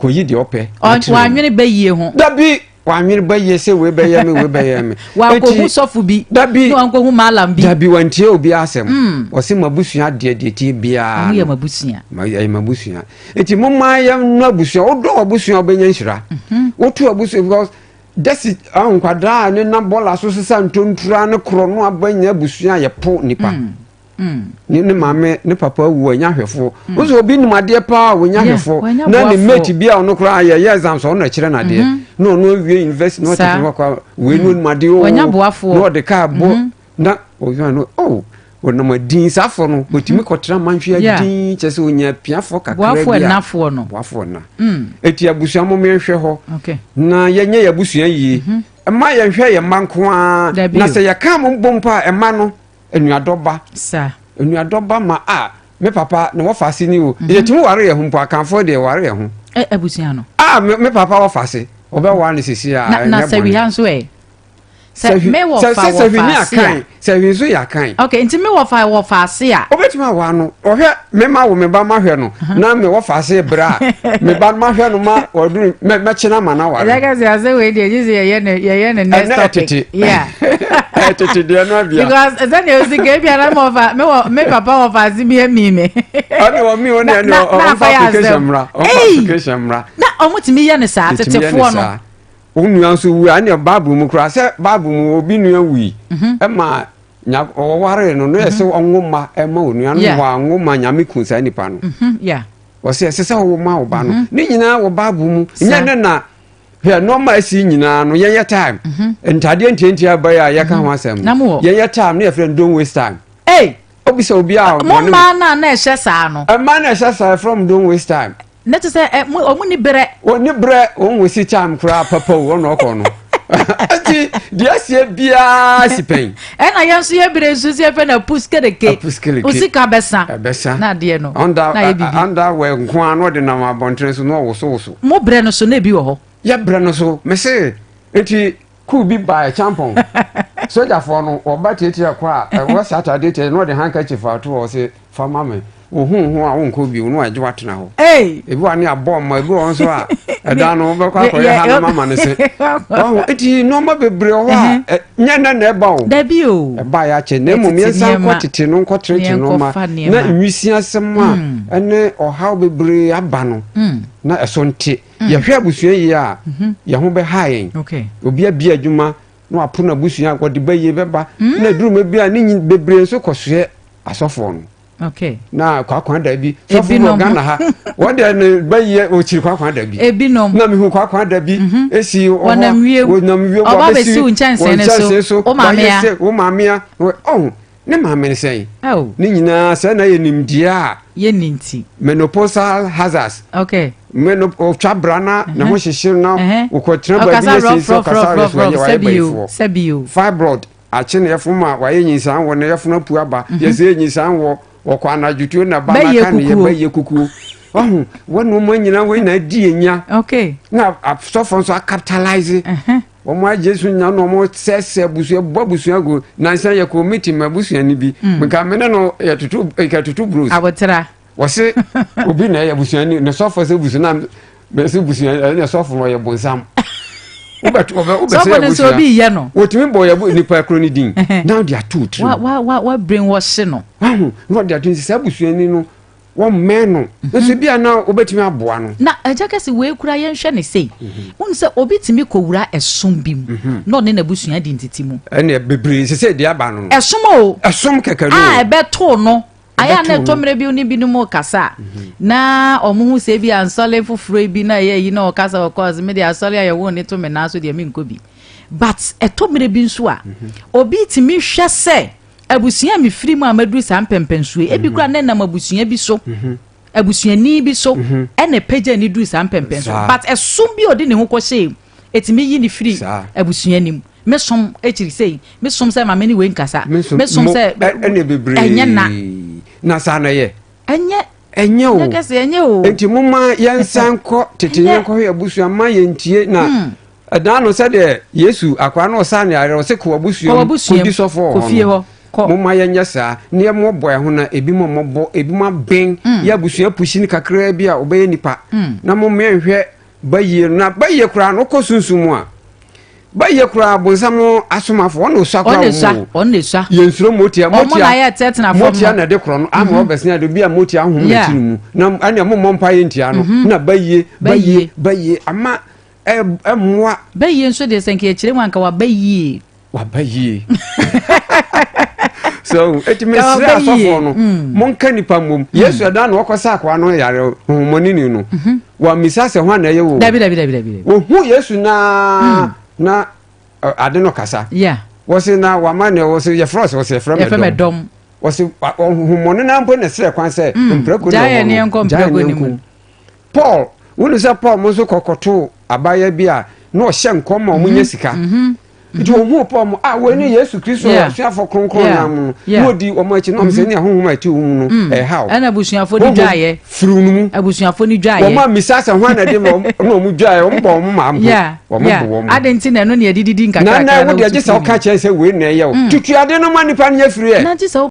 kɔyi deɛ ɔpɛ na tena mu. Wanwene bɛyie ho. Dabi. Wanwene ba yie sɛ wei bɛyɛ me, wei bɛyɛ me. Wankɔhu sɔfo bi. Dabi. Na wankɔhu malam bi. Dabi, wantie obi asɛm. Ɔse m'abusua deɛ, deɛ tie biara. Ɔmo yɛ m'abusua. Ɛyɛ m'abusua. Nti mo ma yɛn no abusua. Wodɔ w'abusua, wobɛnya nhyira. Woto abusua because dasi nkwadaa ne nam bɔɔla so sesa ntontura ne korɔ no aba nya abusua yɛ po nipa. Ne maame ne papa awu, ɔnya ahwɛfoɔ. Nso obi nim adeɛ paa, ɔnya ahwɛfoɔ na ne mate bi a ɔno koraa yɛyɛ exams, ɔno na ɛkyerɛ no adeɛ na ɔno awie university na ɔte fam akɔ wei no nim adeɛ o, na ɔde kaa bɔ na ɔyɛ no oh, ɔnam adin saafo no ɔtumi kɔtena manhwe adin kyɛ sɛ ɔnya piafoɔ kakra bi a boafoɔ na ɛti abusua mo yɛnhwɛ hɔ na yɛnyɛ yɛ abusua yie. Ɛma yɛnhwɛ yɛn mma nko ara na sɛ yɛka mo bɔ mpo a, ɛma no anuadɔba anuadɔba ma a me papa na wɔfa ase ni o. Yɛtumi ware yɛ ho mpo. Akanfoɔ deɛ, ware yɛ ho. Abusua no. A me papa wɔfa ase, wɔbɛware no sisi a. Na sɛ ha nso ɛ sɛ me wɔfa wɔfa ase a, sɛ nso yɛ akan. Ok, nti me wɔfa wɔfa ase a. Wobɛtumi awa no, ɔhwɛ me ma wo me ba ma hwɛ no na me wɔfa ase berɛ a me ba ma hwɛ no ma ɔduru mɛkyena ma no aware. Ɛdɛ kɛse ase wei deɛ gye sɛ yɛyɛ ne next topic. Ɛtete. Ɛtete deɛ no abia. Because sɛdeɛ osi ka ebi ana me wɔfa me wɔ me papa wɔfa ase bi emi me. Ɔne wɔ mi wɔne ɛne ɔmfa application mmra, ɔmfa application mmra. Na ɔmo tumi yɛ ne saa, tetefoɔ no. Wo nua nso wu a, ɛne Bible mu koraa sɛ Bible mu obi nua wui ɛma nya ɔwaree no no yɛ sɛ ɔnwo mma ɛma onua no hɔ a nwo ma Nyame ku saa nipa no. Ɔsɛ ɛsɛ sɛ ɔwo ma wo ba no. Ne nyinaa wɔ Bible mu. Nyɛ ne na hwɛ nneɛma asi nyinaa no yɛnyɛ time. Ntadeɛ ntiantia bɛyɛ a yɛka ho asɛm no, yɛnyɛ time ne yɛfrɛ no don't waste time. Hey! Obisa obi a mo mmaa no a na ɛhyɛ saa no. Mmaa na ɛhyɛ saa from don't waste time. Ne te sɛ ɛ mo ɔmo ni brɛ. Wɔn brɛ, wɔn wɔ si time koraa papa o, wɔn ɔkɔ no nti deɛ asie biara si pɛn. Ɛna yɛn nso yɛ bere nso si ɛfɛ na pus keleke. Pus keleke. Osika bɛsa. Ɛbɛsa. Na adeɛ no. Ɔnda na yɛ bibi. Ɔnda wɛ nko ara na ɔde nam abɔntene so na ɔwosowoso. Mo brɛ no so na ebi wɔ hɔ. Yɛ brɛ no so mese nti kuu bi ba ɛkyampɔn sogyafoɔ no wɔba tietia kɔ a ɛwɔ saa atadeɛ tia na ɔde handkerchief ato hɔ sɛ fa ma me, wohu ho a wonkɔ bio na wagye watena hɔ. Ebi wa ne abɔ mma, ebi wɔ nso a ɛda no wobɛkɔ akɔyɛ ha no mama no se wahu. Eti nneɛma bebree wɔ hɔ a nyɛ nnɛ na ɛba o. Dabi o. Ɛba yɛ akyɛ na mmom yɛnsan nkɔ tete no nkɔtrete nneɛma na nwisi asɛm a ɛne ɔhaw bebree aba no na ɛso nte. Yɛhwɛ abusua yie a, yɛn ho bɛha yɛn. Obi abie adwuma na wapo n'abusua, wɔde ba yie bɛba na aduruma bi a ne nyi bebree nso kɔsoɛ asɔfoɔ no. Na kwakwa da bi sɔfo wɔ Ghana ha, wɔde ne ba yie ɔkyiri kwakwa da bi. Ebinom. Na mehu kwakwa da bi esi wɔ hɔ. Wɔnam wiem. Wɔnam wiem. Ɔba bɛsi wo nkyɛnsee no so. Wo maame a. Wo maame a. Ɔho ne maame ne sɛn. Ne nyinaa sɛ na yɛ nimdeɛ a. Yɛ ni nti. Menopausal hazards. Okay. Menop ɔtwa bra na ne ho hyehye na ɔkɔtena baabi yɛ sɛ sɛ ɔkasa yɛ so wɔyɛ wɔayɛ bayifoɔ. Fibroid akye ne yɛfom a wayɛ nyinsan wɔ ne yɛfono apu aba. Yɛsɛ yɛ nyisan wɔ ɔkɔ anadwotuo na ba na ka ne yɛ bɛyɛ kukuo. Ɔho wɔn nneɛma nyinaa wɔn nyinaa di yɛ nya. Okay. Na asɔfo nso acapitalise. Wɔn agye so nya na wɔn sɛsɛ abusua bɔ abusua gu nansa yɛ kɔ meeting ma abusua ni bi. Nka me ne no yɛ tutu nka tutu bros. Abotra. Wɔse obi na ɛyɛ abusua ni ne sɔfo sɛ abusua na mɛsɛ abusua ɛna sɔfo no ɔyɛ bonsam. Wobɛto ɔbɛ wobɛsɛ Sɔfo no nso abusua. obi yɛ no. Wɔtumi bɔ yɛ nipa koro ne din na ɔde ato tiri. Wa wa wa wa brainwash no. Wahu na ɔde ato nti saa abusua ni no wɔmmɛn no nso bi a na wobɛtumi aboa no. Na agya kɛse wei kura yɛnhwɛ ne sei. Wohu sɛ obi tumi kɔwura ɛsom bi mu na ɔne n'abusua di ntete mu. Ɛnna bebree sɛ sɛ deɛ aba no no. Ɛsom o. Ɛsom kɛkɛ no. A ɛbɛtoo no. Ayɛ a na ɛtɔ mmerɛ bi ne binom kasa a na ɔmo ho sɛ bi a nsɔle foforɔ bi na ɛyɛ yi na ɔkasa ɔkɔ ɔsɛ me deɛ asɔre a yɛwɔ ne to me nan so deɛ menkɔ bi. But ɛtɔ mmerɛ bi nso a obi tumi hwɛ sɛ abusua a mefiri mu a maduru saa mpɛmpɛnsoɔ yi, ebi koraa na ɛnam abusua bi so, abusuani bi so ɛna ɛpagya ne duru saa mpɛmpɛnsoɔ. But ɛsom bi a ɔde ne ho kɔhyɛ mu, ɛtumi yi ne firi abusua no mu. Mesom akyiri sei, mesom sɛ maame ne wei nkasa, mesom sɛ ɛne bebree ɛnyɛ na. Na saa na ɛyɛ. Ɛnyɛ. Ɛnyɛ o. Ɛnyɛ kɛse, ɛnyɛ o. Nti momma yɛnsan kɔ tete yɛnkɔhwɛ abusua ma yɛntie na ɛdan no sɛdeɛ Yesu akwaa no ɔsaa ne ayerɛ ɔsɛ kɔ abusua mu kɔdi sɔfo wɔ hɔ no. Momma yɛnyɛ saa na yɛmmɔbɔ ɛho na ebi mo mmɔbɔ ebi mo aben yɛ abusua pusi no kakraa bi a ɔbɛyɛ nipa na momma yɛnhwɛ bayie no na bayie koraa no wokɔ sunsum mu a. Bɛyɛ koraa bonsam asomafo ɔna osua koraa wɔn mu. Ɔna esua. Yɛnsuro motia motia. Ɔmo na yɛ tɛtena fam. Motia na ɛde korɔ no ama ɔbɛsɛn ade bi a motia ahom na ti no mu na ɛna mo mmɔ mpa yɛ ntia no na bɛyie bɛyie bɛyie ama ɛmmoa. Bɛyie nso deɛ sɛ nka yɛkyerɛ mu anka waba yie. Waba yie. So eti mesrɛ asɔfoɔ no monka nipa mmom. Yesu ɛda na ɔkɔ sa akoa no yare honhommɔne ni no. Wammisa sɛ hwan na ɛyɛ wo. Dabi dabi dabi dabi. Wɔhu Yesu na na ade no kasa. Wɔse na wama ne wɔse yɛfrɛ sɛ wɔse yɛfrɛ me dɔm. Wɔse honhommɔne no mpo na ɛsrɛ kwan sɛ mprako na ɛwɔ no. Gyae ne nkɔ. Paul, wonu sɛ Paul mo nso kɔkɔtoo abaayewa bi a na ɔhyɛ nkɔm ma wɔn nya sika. Nti ohuu Paul mo a wɔn ne Yesu Kristo asuafo kronkron nam no na odi wɔn akyi na wɔn sɛ ne ahohom a ɛte wɔn mu no ɛhaw. Ɛna abusuafo ni dwaeɛ. Firiw no mu. Abusuafo ni dwaeɛ. Wɔn a misa sɛ hwan na ɛde ma wɔn na wɔn dwaeɛ wɔn bɔ wɔn maa mpo. Wɔn bɔ wɔn. Adi nti na ɛno na yɛde didi nkakrakra na na wo deɛ gye sɛ ɔka kyerɛ sɛ wei na ɛyɛ o. Tutu ade no ma nipa no yɛ firi ɛ. Na gye sɛ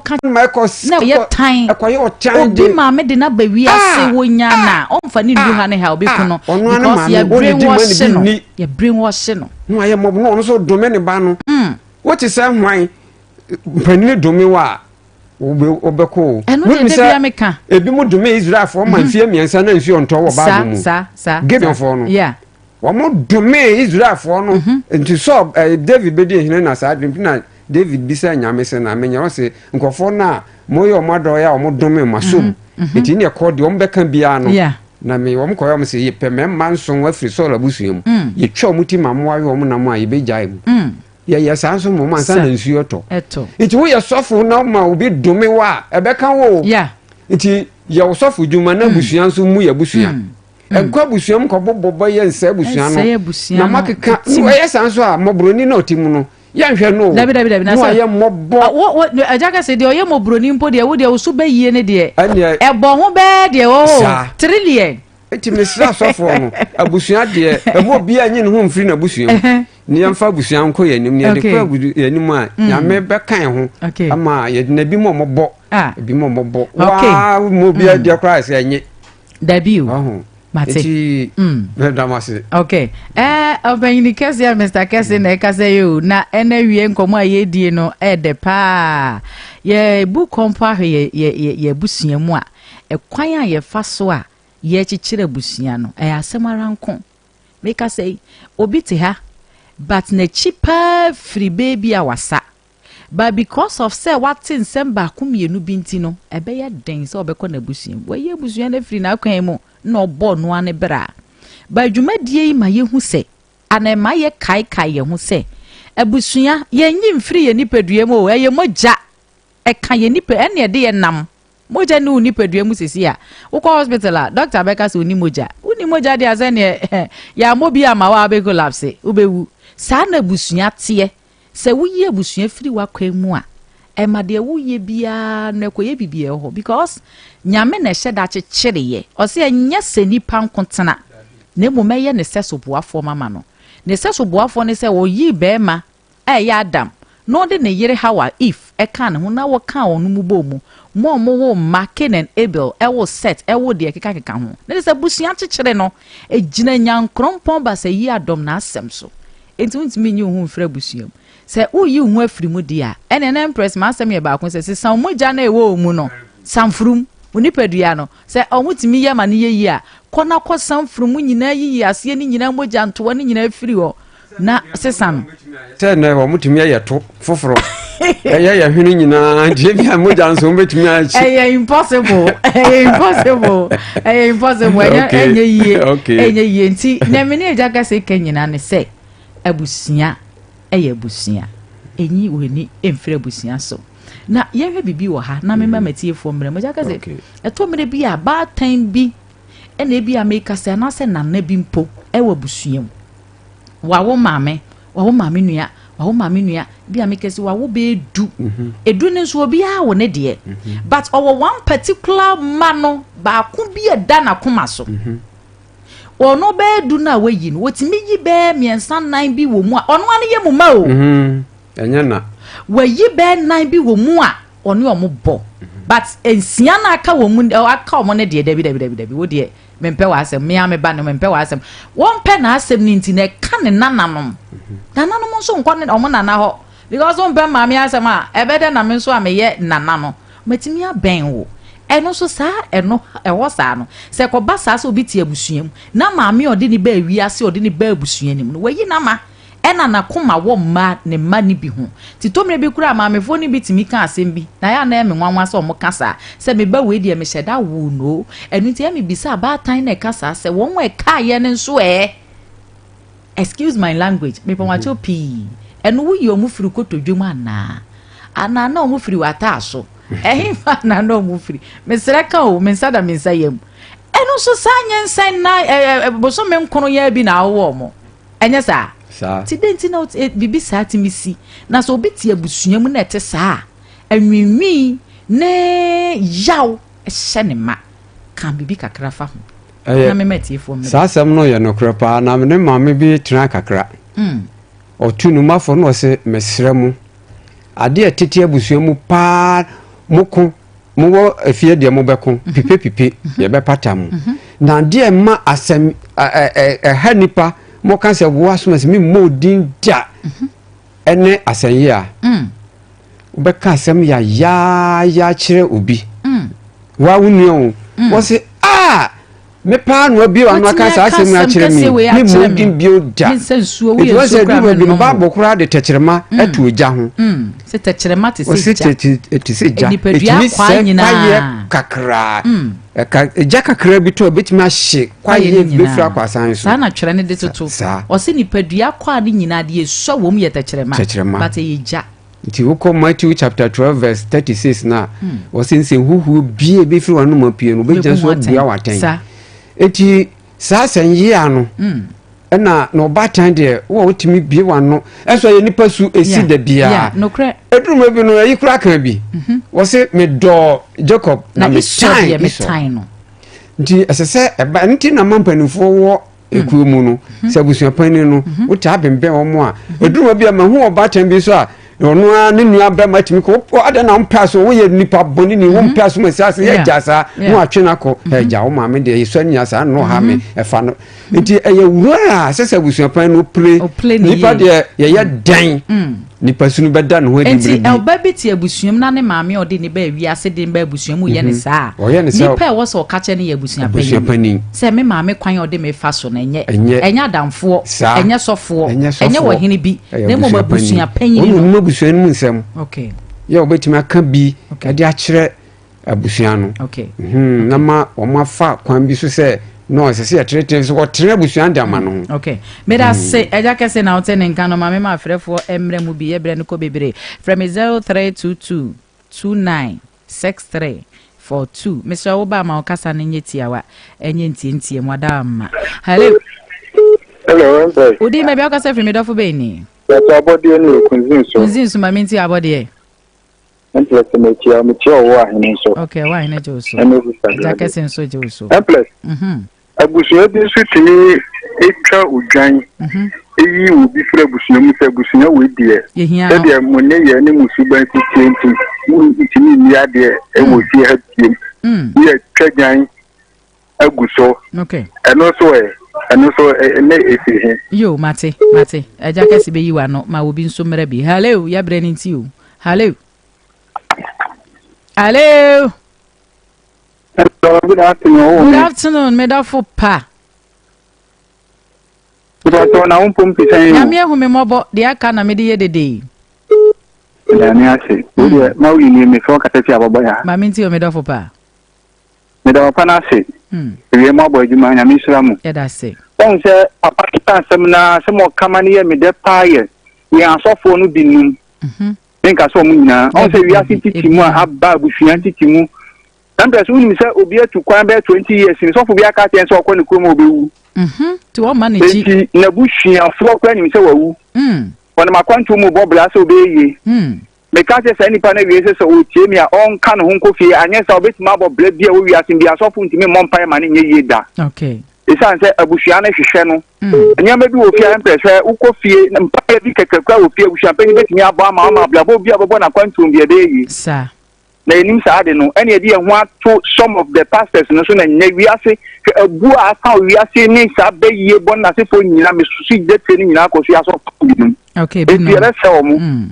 ka ma ɛkɔ na ɔyɛ tan ɛkɔyɛ ɔtan obi maame de n'aba wiase ah! wonya ah! na ɔmfa ne ndu ha ne ha obi ko no ah! because yɛ brain wash no yɛ brain wash no na wayɛ mmɔbɔ na ɔno nso dome ne ba no wote sɛ hwan mpanyin dome wa a wobɛkɔ o ɛno deɛ da bia meka ebi mu dome Israelfoɔ ma mfeɛ 3 na nsuo ntɔ wɔ Bible mu Gideonfoɔ no wɔn dome Israelfoɔ no nti Saul David bɛdi hene na saa de na David bisaa Nyame sɛ, Na menyɛ? Ɔse, Nkurɔfoɔ no a moyɛ wɔn adɔeɛ a wɔn dome mo asom, enti neɛ kɔ, deɛ wɔn bɛka biara no, na meyɛ. Wɔn kɔeɛ, wɔn se, Yɛpɛ mmarima nson afiri Saul abusua mu, yɛtwa wɔn ti ma mmoa we wɔn nam a, yɛbɛgyae mu. Yɛyɛ saa nso mmom ansa na nsuo tɔ. Nti woyɛ sɔfo na woma obi dome wo a, ɛbɛka wo o. Nti yɛ wo sɔfo dwuma na abusua nso mmu yɛ abusua. Ɛnkɔ abusua mu nkɔbobɔ bɛyɛ nsɛe abusua no, na moakeka, ɛyɛ saa nso a, mmɔborɔni na ɔte mu no, yɛnhwɛ no o. Dabi dabi dabi na sɛ ɔyɛ mmɔbɔ. Wo wo agya kɛse deɛ ɔyɛ mmɔborɔni mpo deɛ wo deɛ wo so bɛyie ne deɛ. Ɛnneɛ. Ɛbɔ ho bɛɛ deɛ wɔ hɔ trillion. Eti mesrɛ asɔfoɔ no abusua deɛ ɛmu obiara nyi ne ho mfiri n'abusua mu ne yɛmfa abusua nkɔ yɛn anim ne yɛde kɔ yɛn anim a Nyame bɛka yɛn ho ama yɛde na ebi mu ɔmɔbɔ ebi mu ɔmɔbɔ waa mu obiara deɛ koraa sɛ ɛnye. Dabi o. Mate. Eti mm. mɛda mo ase. Okay. Eh, ɔpanyini kɛse a Mr. Kɛse na ɛkasa yi o. Na ɛna wie nkɔmɔ a yɛdie no ɛdɛ paa. Yɛbu kɔmpo ahwɛ yɛ yɛ yɛ yɛ abusua mu a, ɛkwan a yɛfa so a yɛkyekyere abusua no, ɛyɛ asɛm ara nko. Meka sɛ obi te ha, but n'akyi paa firi baabi a wasa. But because of sɛ wate nsɛm baako mmienu bi nti no, ɛbɛyɛ den sɛ ɔbɛkɔ n'abusua mu. Wayi abusua no afiri n'akwan mu na ɔbɔ ɔno ara ne bra. But dwumadie yi ma yɛhu sɛ, anaa ɛma yɛkaekae yɛn ho sɛ, abusua, yɛnyi mfiri yɛn nipadua mu o, ɛyɛ mogya. Ɛka yɛn nipa, ɛne ɛde yɛn nam. Mogya nni wo nipadua mu sisi a, wokɔ hospital a, doctor bɛka sɛ onni mogya. Wonni mogya deɛ a sɛdeɛ yɛammɔ bi amma wo a wobɛ collapse, wobɛwu. Saa na abusua teɛ. Sɛ woyi abusua firi w'akwan mu a, ɛma deɛ woyɛ biara no ɛkɔyɛ biribi ɛwɔ hɔ because Nyame na ɛhyɛ da kyekyere yɛ. Ɔse ɛnyɛ sɛ nipa nko tena na mmom mɛyɛ ne sɛso boafoɔ mama no. Ne sɛso boafoɔ ne sɛ ɔyii barima a ɛyɛ Adam na ɔde ne yere Hawa, Eve, kaa ne ho na wɔkaa wɔn mu bɔɔ mu ma wɔwoo mma Cain and Abel, ɛwoo Seth, ɛwoo deɛ ɛkekakeka ho. Na kyerɛ sɛ abusua kyekyere no ɛgyina Nyankorɔnpɔn Basayi Adɔm n'asɛm so. Enti wontumi nyi wo ho mfiri abusua mu. Sɛ woreyi wo ho afiri mu deɛ a, ɛnneɛ na Empress m'asɛm yɛ baako sɛ, sesa wo mogya no a ɛwɔ wo mu no, san furum, wo nipadua no. Sɛ wɔtumi yɛ ma no yɛ yie a, kɔ na kɔsan furum nyinaa, yiyi aseɛ no nyinaa, mogya ntoa no nyinaa firi hɔ na sesa no. Sɛ nnɛ wɔtumi yɛ to foforɔ, ɛyɛ yɛ hwene nyinaa, nti ebi a mogya nso wɔbɛtumi akyi. Ɛyɛ impossible, ɛyɛ impossible, ɛyɛ impossible, ɛnyɛ ɛnyɛ yie, ɛnyɛ yie. Nti nea me ne agya kɛse ka nyinaa ne sɛ, abusua ɛyɛ abusua, enyi w'ani mfiri abusua so. Na yɛnhwɛ biribi wɔ ha na mema matiefoɔ mmerɛ mu. Agya kɛse, ɛtɔ mmerɛ bi a baatan bi ɛna ebi a meka sɛ anaasɛ nana bi mpo ɛwɔ abusua mu. Wawo maame, wawo maame nua, wawo maame nua, bi a meka sɛ wawo bɛyɛ du. Edu no nso obiara wɔ ne deɛ. But ɔwɔ one particular ma no baako bi a ɛda n'akoma so. Ɔno bɛyɛ du no a wayi no, wɔtumi yi bɛyɛ mmiɛnsa nnan bi wɔ mu a ɔno ano yɛ mu ma o. Ɛnyɛ na. Wayi bɛyɛ nnan bi wɔ mu a ɔne ɔmo bɔ. But nsia no aka wɔ mu, aka ɔmo no deɛ dabi dabi dabi dabi wo deɛ. Mempɛ w'asɛm, me ara me ba no, mempɛ w'asɛm. Wɔmpɛ n'asɛm no nti na ɛka ne nananom. Nananom nso nkɔ ne wɔn nana hɔ because wompɛ maame asɛm a, ɛbɛdɛ na me nso a meyɛ nana no, matumi abɛn wo. Ɛno nso saa ɛno ɛhɔ saa no, sɛ ɛkɔba saa sɛ obi te abusua mu na maame a ɔde ne baa wiase a ɔde ne baa abusua no mu no, wayi n'ama. Ɛna n'akoma wɔ mma ne mma no bi ho. Nti tɔmmerɛ bi koraa maamefoɔ no bi tumi ka asɛm bi, na ɛyɛ a na ɛyɛ me nwanwa sɛ wɔka saa, sɛ me ba wei deɛ mehyɛ da woo no o. Ɛno nti ɛyɛ me bisa abaatan no a ɛka saa sɛ wɔn a ɛkaeɛ no nso ɛ? Excuse my language, mepɛ wɔn akyɛw pii. Ɛno woyi wɔn firi kotodwe mu anaa? Anaa na wɔn firi w'ataaso? Ɛhefa na na wɔn firi? Mesrɛ ka o, me nsa da me nsa yam. Ɛno nso saa nyɛnsɛn na ɛ bosome nkono yɛ bi na awowɔ wɔn. Ɛnyɛ saa? Saa. Nti dɛn nti na eh, biribi saa tumi si? Na sɛ obi te abusua mu na ɛte saa a, anwiinwii ne yaw hyɛ ne ma. Ka biribi kakra fa ho. Ɛyɛ, Na mema atiefoɔ mmere. saa asɛm no yɛ nokorɛ paa. Na me ne maame bi tena kakra. Ɔtu no mafo na ɔse, mesrɛ mo, adeɛ a ɛtete abusua mu paa, moko mowɔ efie deɛ mobɛko mhm. pipepipe mhm. yɛbɛpata mo mhm. Na deɛ ɛma asɛm ɛha nipa moka sɛ wo asoma sɛ memmɔ odin da ɛne asɛnyɛ a mm. wobɛka asɛm yayaaya kyerɛ obi mm. wa wo nua o mm. wɔ se a Me paa na wabue w'ano aka saa asɛm yi akyerɛ me, me mmɔ din bio da. Enti wɔn sɛ ɛduru baabi no, Bible koraa de tɛkyerɛma mm. to ogya ho. Mm. Sɛ tɛkyerɛma te sɛ gya. Te sɛ gya. Ɛtumi sɛ kwaeɛ kakraa. Mm. Ɛka egya kakraa bi tɔ ebetumi ahye kwaeɛ bɛfiri akɔ asan so. Saa na twerɛ no de toto. Ɔsɛ nipadua kwaa no nyinaa deɛ esua wɔm yɛ tɛkyerɛma. Tɛkyerɛma. But ɛyɛ gya. Nti wokɔ Matthew chapter 12 verse 36 no a, wɔse nsɛnhuhuo bie a ɛbɛfiri w'anom apue no, wobɛgyina so abua w'atɛn. Nti saa asɛnyea no, ɛna na ɔbaatan deɛ, wo a wotumi bie w'ano, ɛnso ɛyɛ nipa su, ɛsi da biara. Ɛduru mmerɛ bi no, ayi koraa ka bi, mhm. wɔse medɔɔ Jacob na metan Esau. Nti ɛsɛ sɛ ɛba, ɛno nti na ma mpanimfoɔ wɔ ekuo mu no mhm. sɛ abusuapanin no mhm. wotaa bɛnbɛn wɔn a mhm. ɛduru hɔ bi a mahu ɔbaatan bi nso a ɔno ara ne nua bɛrima tumi kɔ adan na wompɛ aso woyɛ nipa bɔne ni wompɛ aso ma si ase yɛ gya saa na watwe no akɔ ɛgya wo maame deɛ yɛsua nya saa na ɔha me ɛfa no nti ɛyɛ wura a sɛ sɛ abusuapan no pere nipa deɛ yɛyɛ dɛn mm. Nipa su no bɛda ne ho adi bere bi. Enti ɔba bi te abusua mu na ne maame a ɔde ne baa wiase de no ba abusua mu yɛ no mhm. saa a, ɔyɛ ne saa nipa a ɛwɔ sɛ ɔka kyerɛ no yɛ abusua panyin. Sɛ me maame kwan a ɔde me fa so no ɛnyɛ ɛnyɛ adamfoɔ, ɛnyɛ sɔfoɔ, ɛnyɛ ɔhene bi, na mmom abusua panyin no. Ɔno abusua no mu nsɛm. Okay. Yɛ ɔbɛtumi aka bi ɛde akyerɛ abusua no okay. hmm, na ma wɔn afa kwan bi so sɛ no ɛsɛ sɛ yɛtenetene so wɔtene abusua de ama no ho. Okay. Meda hmm. se agya kɛse na wote ne nka no ma mema afrɛfoɔ mmerɛ mu bi yɛbrɛ no kɔ bebree. Frɛ me 0322 29 63 42. Mesrɛ wo ba ma wo kasa no nyɛ tiawa ɛnyɛ ntiantia mu ada ma. Hello. Hello, Empress. Wodi baabi a wokasa firi me dɔfo bɛn ni? Yɛsɛ abɔdeɛ ne Kunzin so. Kunzin so ma menti abɔdeɛ. Empress mekyia wo, mekyia ɔwɔ ahene nso. Okay, ɔwɔ ahene gye wo so. Ɛne Sister Agya kɛse nso gye wo so. Empress, mm-hmm. abusua bi nso tumi twa odwan mm-hmm. eyi obi firi abusua mu sɛ abusua wei deɛ sɛdeɛ mo nneyɛɛ ne mo suban si tie nti mo ntumi nni adeɛ ɛwɔ mm. fie ha biem. Mm. Yɛ twa dwan agu so. Okay. Ɛno nso ɛ, ɛno nso ɛ, ne ɛfiri he? Yo, mate, mate. Agya kɛse bɛyi w'ano ma obi nso mmra bi. Hello, yɛbrɛ no nti o. Hello. Hello. Hello, good afternoon. Good afternoon, medɔfo pa. Mepatɔ na wo mpom te sɛn o. Nyame ahu me mmɔbɔ, deɛ aka na mede yɛ dede yi. Nyame ase. Wo deɛ, ma wo yi nie, mefrɛ wo kasa fi abɔbɔ ya. Ma menti o, medɔfo pa. Meda papa no ase. Ewie mo abɔ adwuma, Nyame nhyira mo. Yɛda ase. Woahu sɛ papa no ka asɛm no ara, asɛm a ɔka ma no yɛ me dɛ paa yɛ yɛn asɔfoɔ no bi nom. Menka sɛ wɔn nyinaa. Woahu sɛ wiase tete mu a aba abusua tete mu. Ɛmprɛ so wonim sɛ obi atu kwan bɛyɛ 20 years ni, sɔfo bi aka akyerɛ no sɛ ɔkɔ ne kurom a ɔbɛwu. Nti wɔmma n'akyi. Enti n'abusuafoɔ koraa nim sɛ wawu. Ɔnam akwantuo mu rebɔ bra sɛ ɔbɛyɛ yie. Meka kyerɛ saa nipa no awiei sɛ sɛ ɔretie me a, ɔnka ne ho nkɔ fie, anyɛ saa a ɔbɛtumi abɔ bra bi a ɛwɔ wiase mu biara. Asɔfo ntumi mmɔ mpaeɛ ma no nyɛ yie da. Ɛsiane sɛ abusua no hwehwɛ no. Nneɛma bi wɔ fie a ɛmprɛ sɛ wokɔ fie, mpaeɛ bi kɛkɛ koraa wɔ fie, abusuapanyin bɛtumi abɔ ama wo ama abrabɔ bi a wobɛbɔ no akwantuo mu bi ɛbɛyɛ yie. Na yɛnim saa ade no, ɛna yɛde yɛn ho ato some of the pastors no so na nnɛ wiase. Hwɛ abu a asa wɔ wiase ne saa bayie bɔ ne n'asefoɔ nyinaa, mesusu gyatire no nyinaa kɔ so yɛ asɔfoɔ binom. Okay, Enti binom. yɛbɛsrɛ wɔn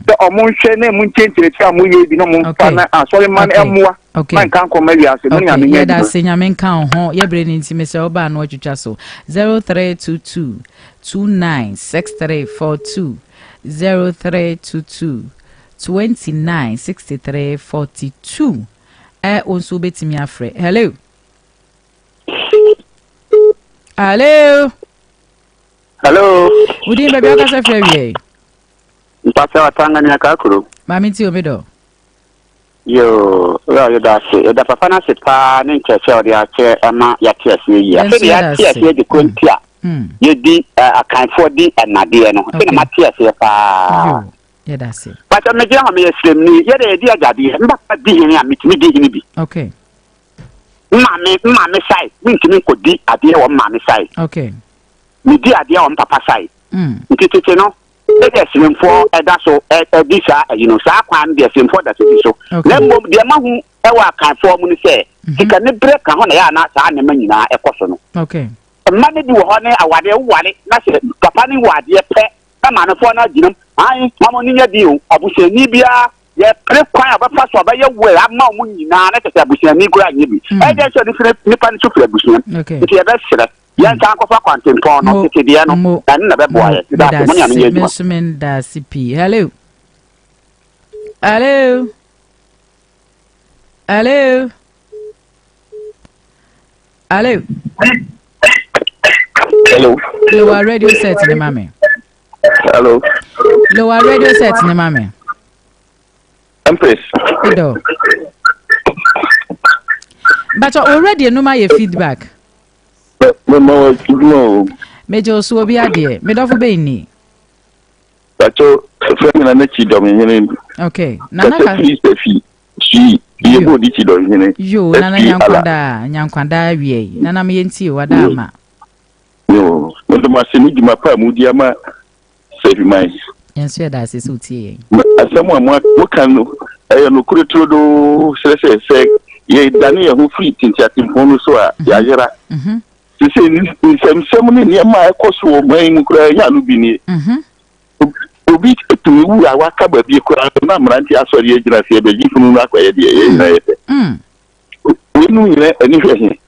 sɛ wɔn nhwɛ na emu ntie nkyerɛkyerɛ a moyɛ yi bi na wɔn mfa Okay. na asɔre mma no Okay. mmoa Okay. ma nka nkɔma wiase. Mo ne Okay, Nyame nyɛ yɛda adwuma. ase Nyame nka wo ho. Yɛbrɛ no nti mesrɛ wo baa no atwitwa so. 0322 296342 0322 29 63 42 ɛ wo nso wobɛtumi afrɛ. Hello. Hello. Hello. Wodin baabi akasa frɛ wiɛ. Mpasɛ watanga ne aka kuro. Maame ti omi dɔ. Yoo, wura yɛda ase. Yɛda papa no ase paa ne nkyerɛkyerɛ a ɔde akyerɛ ama yɛate aseɛ yie. Afei de yɛate aseɛ de kuro nti a yɛdi akanfoɔ di ɛnadeɛ no. Afei na mate aseɛ paa. Yɛda ase. Pasɛ megyina hɔ meyɛ sremni. Yɛde yɛdi agyadeɛ. Mbapa di hene a metumi di hene bi. Okay. Maame maame sae mentumi nkɔdi adeɛ wɔ maame sae. Okay. Medi adeɛ wɔ mpapa sae. Nti tete no sɛdeɛ Sremfoɔ ɛda so ɛdi saa ayi no, saa kwan no deɛ Sremfoɔ da so di so. Na mmom deɛ mahu ɛwɔ Akanfoɔ mu no sɛ, sika ne berɛ ka ho na ɛyɛ a na saa nneɛma nyinaa ɛkɔ so no. Okay. Mma no bi wɔ hɔ ne awadeɛ, woware na sɛ papa no wɔ adeɛ pɛ na maamefoɔ no agyina mu, ae, ma mo ani nyɛ den o, abusuani biara yɛpere kwan a ɔbɛfa so a ɔbɛyɛ will ama wɔn nyinaa na kyerɛ sɛ abusuani koraa nyɛ bi. Ɛyɛ dɛn sɛ ɔde firi nipa no so firi abusua mu. Nti yɛbɛsrɛ yɛnsan nkɔfa kwantempɔn no, tete deɛ no, na ɛno na ɛbɛboa yɛn. Meda ase, mo ne ano nyɛ adwuma. Me nso meda ase pii. Hello. Hello. Hello. Hello. Hello. Lower radio set ne ma me. Hello. Lower radio set ne ma me. Empress. Edo. But already no ma yɛ feedback. Me ma wa adwuma o. Megye wo so obi adeɛ. Me dɔfo bɛn ni. Pacho fɛ mi na ne kyi dɔm hene. Okay. Nana ka. Kasa fi fi sui yɛ bɔ di kyi dɔm hene. Yo nana nyankwadaa nyankwadaa wie yi. Nana me yɛntie wada ama. Yo, mede mo ase ne dwuma pa a mudi ama Sɛhwiman. Yɛn nso yɛda ase sɛ wotie yɛn. Na asɛm a moka no, ɛyɛ nokorɛ turodoo, kyerɛ sɛ, sɛ yɛdane yɛn ho firi nteatempɔn no so a, yɛayera. Seesei nsɛmnsɛm ne nneɛma a ɛkɔ so wɔ ɔman yi mu koraa, ɛnyɛ ano bi nie. Obi tumi wu a waka baabi koraa na mmeranteɛ asɔre agyina sɛ yɛbɛgye funu no akɔyɛ deɛ yɛn nyinaa yɛpɛ. Weinom nyinaa ani hwɛ he?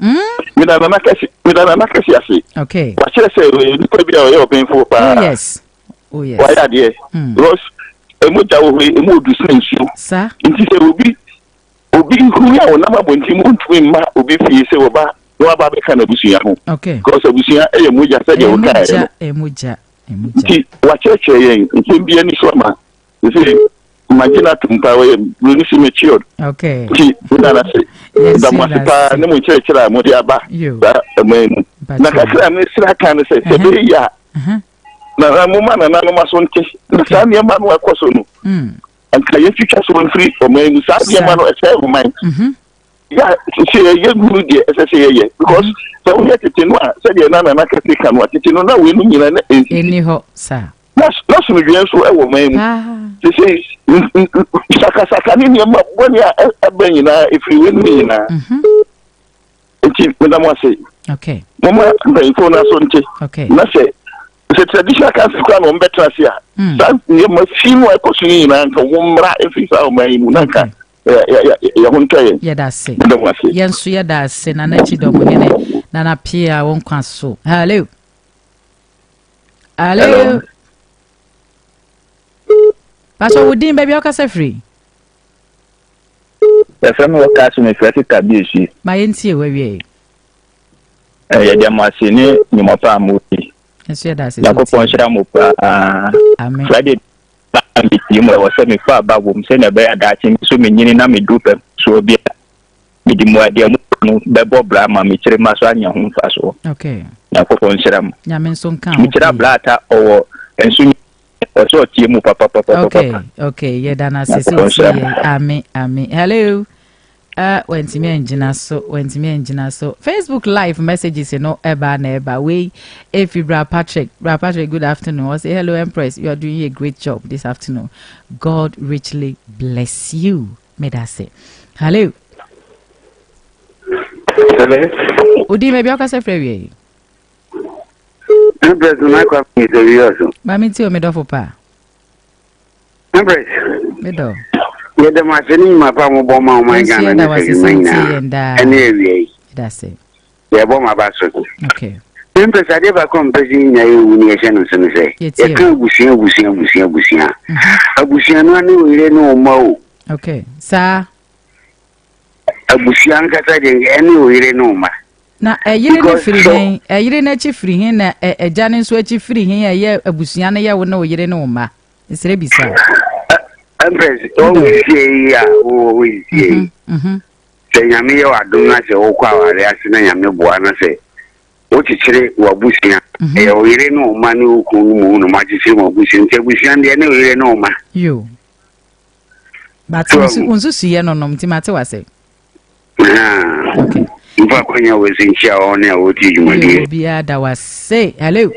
Meda Nana Kɛse, meda Nana Kɛse ase. Okay. Wakyerɛ sɛ ɔyɛ nipa bi a ɔyɛ ɔbenfoɔ paa. Oh yes. Oh yes. Wayɛ adeɛ. Because mogya wɔ hɔ yi, emu odu sene nsuo. Sa. Nti sɛ obi obi huri a ɔnam abɔnten mu ntumi mma obi fie sɛ ɔba na waba abɛka n'abusua ho. Okay. Because abusua yɛ mogya sɛdeɛ wokaeɛ no. Ɛyɛ mogya, ɛyɛ mogya. Nti wakyerɛkyerɛ yɛn nsɛm bi ani so ama sɛ magye no atom paa wɔyɛ buroni si matured. Okay. Nti meda no ase. Meda mo ase paa ne mo nkyerɛkyerɛ a mode aba saa ɛman mu. Na kakra a mesrɛ aka ne sɛ sɛ ɛbɛyɛ yie a na momma nananom aso nte na saa nneɛma no ɛkɔ so no anka yɛtwitwa so mfiri ɔman mu. Saa nneɛma no ɛsɛe ɔman. Yɛ sɛ yɛyɛ hunu deɛ ɛsɛ sɛ yɛyɛ because sɛ woyɛ tete no a sɛdeɛ na nana kɛse ka no a tete no na weinom nyinaa na ɛnsisi. Ɛnni hɔ saa. Na na asomdwoeɛ nso wɔ ɔman mu. Sese sakasaka ne nneɛma bɔne a ɛba nyinaa ɛfiri weinom nyinaa. Nti meda mo ase. Okay. Momma mpanyinfoɔ no aso nte. Okay. Na sɛ sɛ traditional council koraa na wɔn bɛtena ase a saa nneɛma fi no a ɛkɔ so no nyinaa nka wɔn mmra mfiri saa ɔman yi mu na nka yɛ ho ntɔ yɛn. Yɛda ase. Meda mo ase. Yɛn nso yɛda ase Nana Kyidɔmhene Nana Pia wo nkwa so. Hello. Hello. Pastor wo din baabi a wokasa firi? Yɛfrɛ me wɔ kaa so mefrɛ sista bi esu. Ma yɛntie wawie. Yɛda mo ase ne nnwuma pa a modi. Nso yɛda ase. Nyankopɔn nhyira mo paa. Amen. Friday ba metie mu ɛwɔ sɛ mefa aba wom sɛnea ɛbɛyɛ daakye me nso menyini na medu pɛ soɔ bi a mede mu adeɛ mu no bɛbɔ bra ma me kyerema so anya ho mfasoɔ. Okay. Nyankopɔn nhyira mo. Nyame nso nka ho. Mekyerɛ abrata ɔwɔ nso ɔsɛ ɔtie mu papapapapa. Okay, okay, yɛda no ase sɛ ɔtie yɛn. Amen, amen. Hello. Wantumi angyina so, wantumi angyina so. Facebook live messages no ɛba na ɛba. Wei efi Bra Patrick. Bra Patrick, good afternoon. Ɔsɛ hello Empress, you are doing a great job this afternoon. God richly bless you. Medase. Hello. Hello. Odi baabi a wokasa firi awia yi. Empress na akɔ mi sɛ wi ɔso. Maame nti o, me dɔfo paa. Empress. Me dɔ. Yɛda mo ase ne nnwuma pa a mobɔ ma ɔman Nso Ghana yɛda ne wo ase sɛ sɛ adwuma wotie nyinaa yɛn daa. ɛne awia yi. Yɛda ase. Yɛbɔ mo aba so. Okay. Empress, adeɛ baako a mpɛ sɛ nyinaa yɛhu ne yɛhyɛ no nso ne sɛ Yɛtie yɛka abusua, abusua, abusua, abusua. Abusua no ne wo yere ne wo mma o. Okay. Saa. Abusua nkasa deɛ, ɛne wo yere ne wo mma. Na ɛyere no Because firi he? Ɛyere no akyi firi he na ɛgya no nso akyi firi he? Ɛyɛ abusua no yɛ wo ne wo yere ne wo mma. Mesrɛ bisa. Empress, wɔn sie yi a wowɔ hɔ yi sie yi. Sɛ Nyame yɛ w'adom na sɛ wokɔ aware ase na Nyame boa na sɛ wokyekyere w'abusua, ɛyɛ wo yere ne wo mma ne wo kunu no mu na moakyekyere mo abusua, nti abusua no deɛ, ne wo yere ne wo mma. Yo. But So, wo nso suyɛ no nom nti mate wase. Okay. Mfa akwanya wɔ si nkyia wɔn ne a wɔti dwumadie. Yo, obiara da wase. Hello.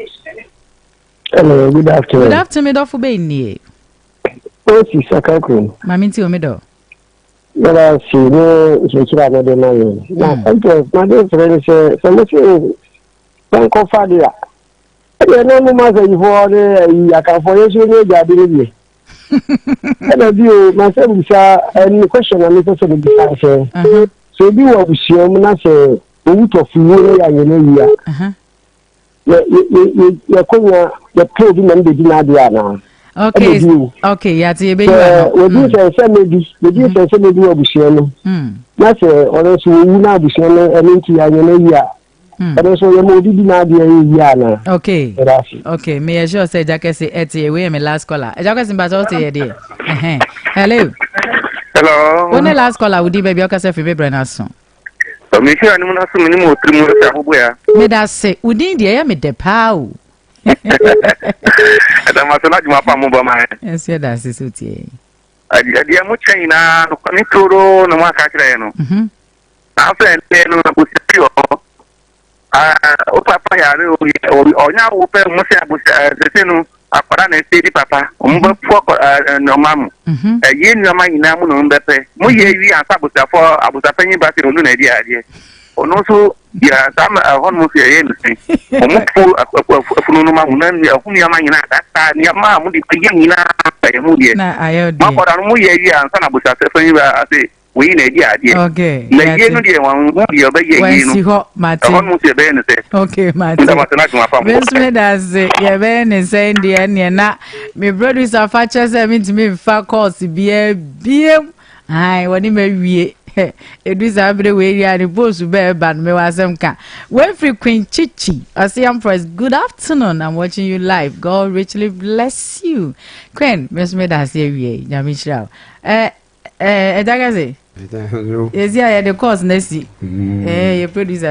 Hello, good afternoon. Good afternoon, me dɔfo bɛyi nie. Osi Sakakuro. Maame nti o, me dɔ. Yɛda ase ne nkyerɛkyerɛ a mode ma yɛn. Na Empress, made frɛ no sɛ mo se yɛnkɔfa de a, ɛdeɛ na moma sɛyifoɔ ne ayi akamfoɔ yɛn nso yɛnyɛ agyaade no bie. Ɛna bio, masɛm bisa ɛne question na mepɛ sɛ mebisa sɛ obi wɔ abusua mu na sɛ owu tɔfo wuo no yɛ anyɛ no awie a, yɛkɔnya yɛpɛ obi ma no bɛdi n'adeɛ anaa? Okay. Ɛna bio, Okay, yate yɛbɛyi sɛ wa no. wɔdi nsɛnsɛm bi, wɔdi nsɛnsɛm bi wɔ abusua no na sɛ ɔno nso wɔwu na abusua no ɛno nti anyɛ no awie a, ɛno nso yɛma obi di n'adeɛ yɛ yie anaa? Okay. Ɛda ase. Okay, meyɛ sure sɛ Agya Kɛse ɛte. Wei yɛ me last caller. Agya Kɛse, mpa sɛ wote yɛ deɛ. Ɛhɛn. Hello. Hello. Wo ne last caller, wodi baabi a wokasa firi, mebrɛ no aso. Mehyira no mu no so menim wɔ tiri mu sɛ ahoboa. Meda ase. Wo din deɛ, ɛyɛ me dɛ paa o. Ɛda ma so na adwuma pa mobɔ ma ɛ. Ɛnso yɛda ase sɛ wotie. Deɛ mokyɛ nyinaa no ne toro na moaka kyerɛ yɛ no. Nanso ɛnnɛ no, abusua bi wɔ hɔ. Wo papa yare o, ɔnyɛ awo pɛ mo sɛ abusua sese no akwadaa na ɛsɛ di papa. Ɔmo bɛpo nneɛma mu. Ɛyɛ nneɛma nyinaa mu na ɔmo bɛpɛ. Mo yɛ wie ansa abusuafoɔ, abusuapanyin ba sɛ ɔno na ɛdi adeɛ. Ɔno nso yɛ saa ɛhɔ nom nso yɛyɛ no sɛn? Ɔmo po afunu no ma mo na ɛho nneɛma nyinaa dasa nneɛma a mo de yɛ nyinaa ɛyɛ mo deɛ. Na ayɛ Mo deɛ. akwadaa no mo yɛ wie ansa na abusuapanyin ba ase wei na ɛdi adeɛ. Na yie no deɛ, wɔn ho deɛ ɔbɛyɛ yie no. Wansi hɔ, mate. Ɛhɔ nom nso yɛbɛyɛ no sɛ. Okay, mate. Nda mate na adwuma pa mo. Me nso meda ase. Yɛbɛyɛ ne sɛn deɛ, neɛ na me producer fa kyerɛ sɛ mentumi mfa calls biara biem. Ai, wɔne ma wie. Ɛdu saa berɛ wei wie a, ne post bɛɛba no, mewɔ asɛm ka. Wefiri Queen Chichi. Ɔse, "Empress, good afternoon. I'm watching you live. God richly bless you." Queen, me nso meda ase awie. Nyame nhyira wo. Ɛgya kɛse. Yɛsi a yɛde calls na si. Yɛ producer.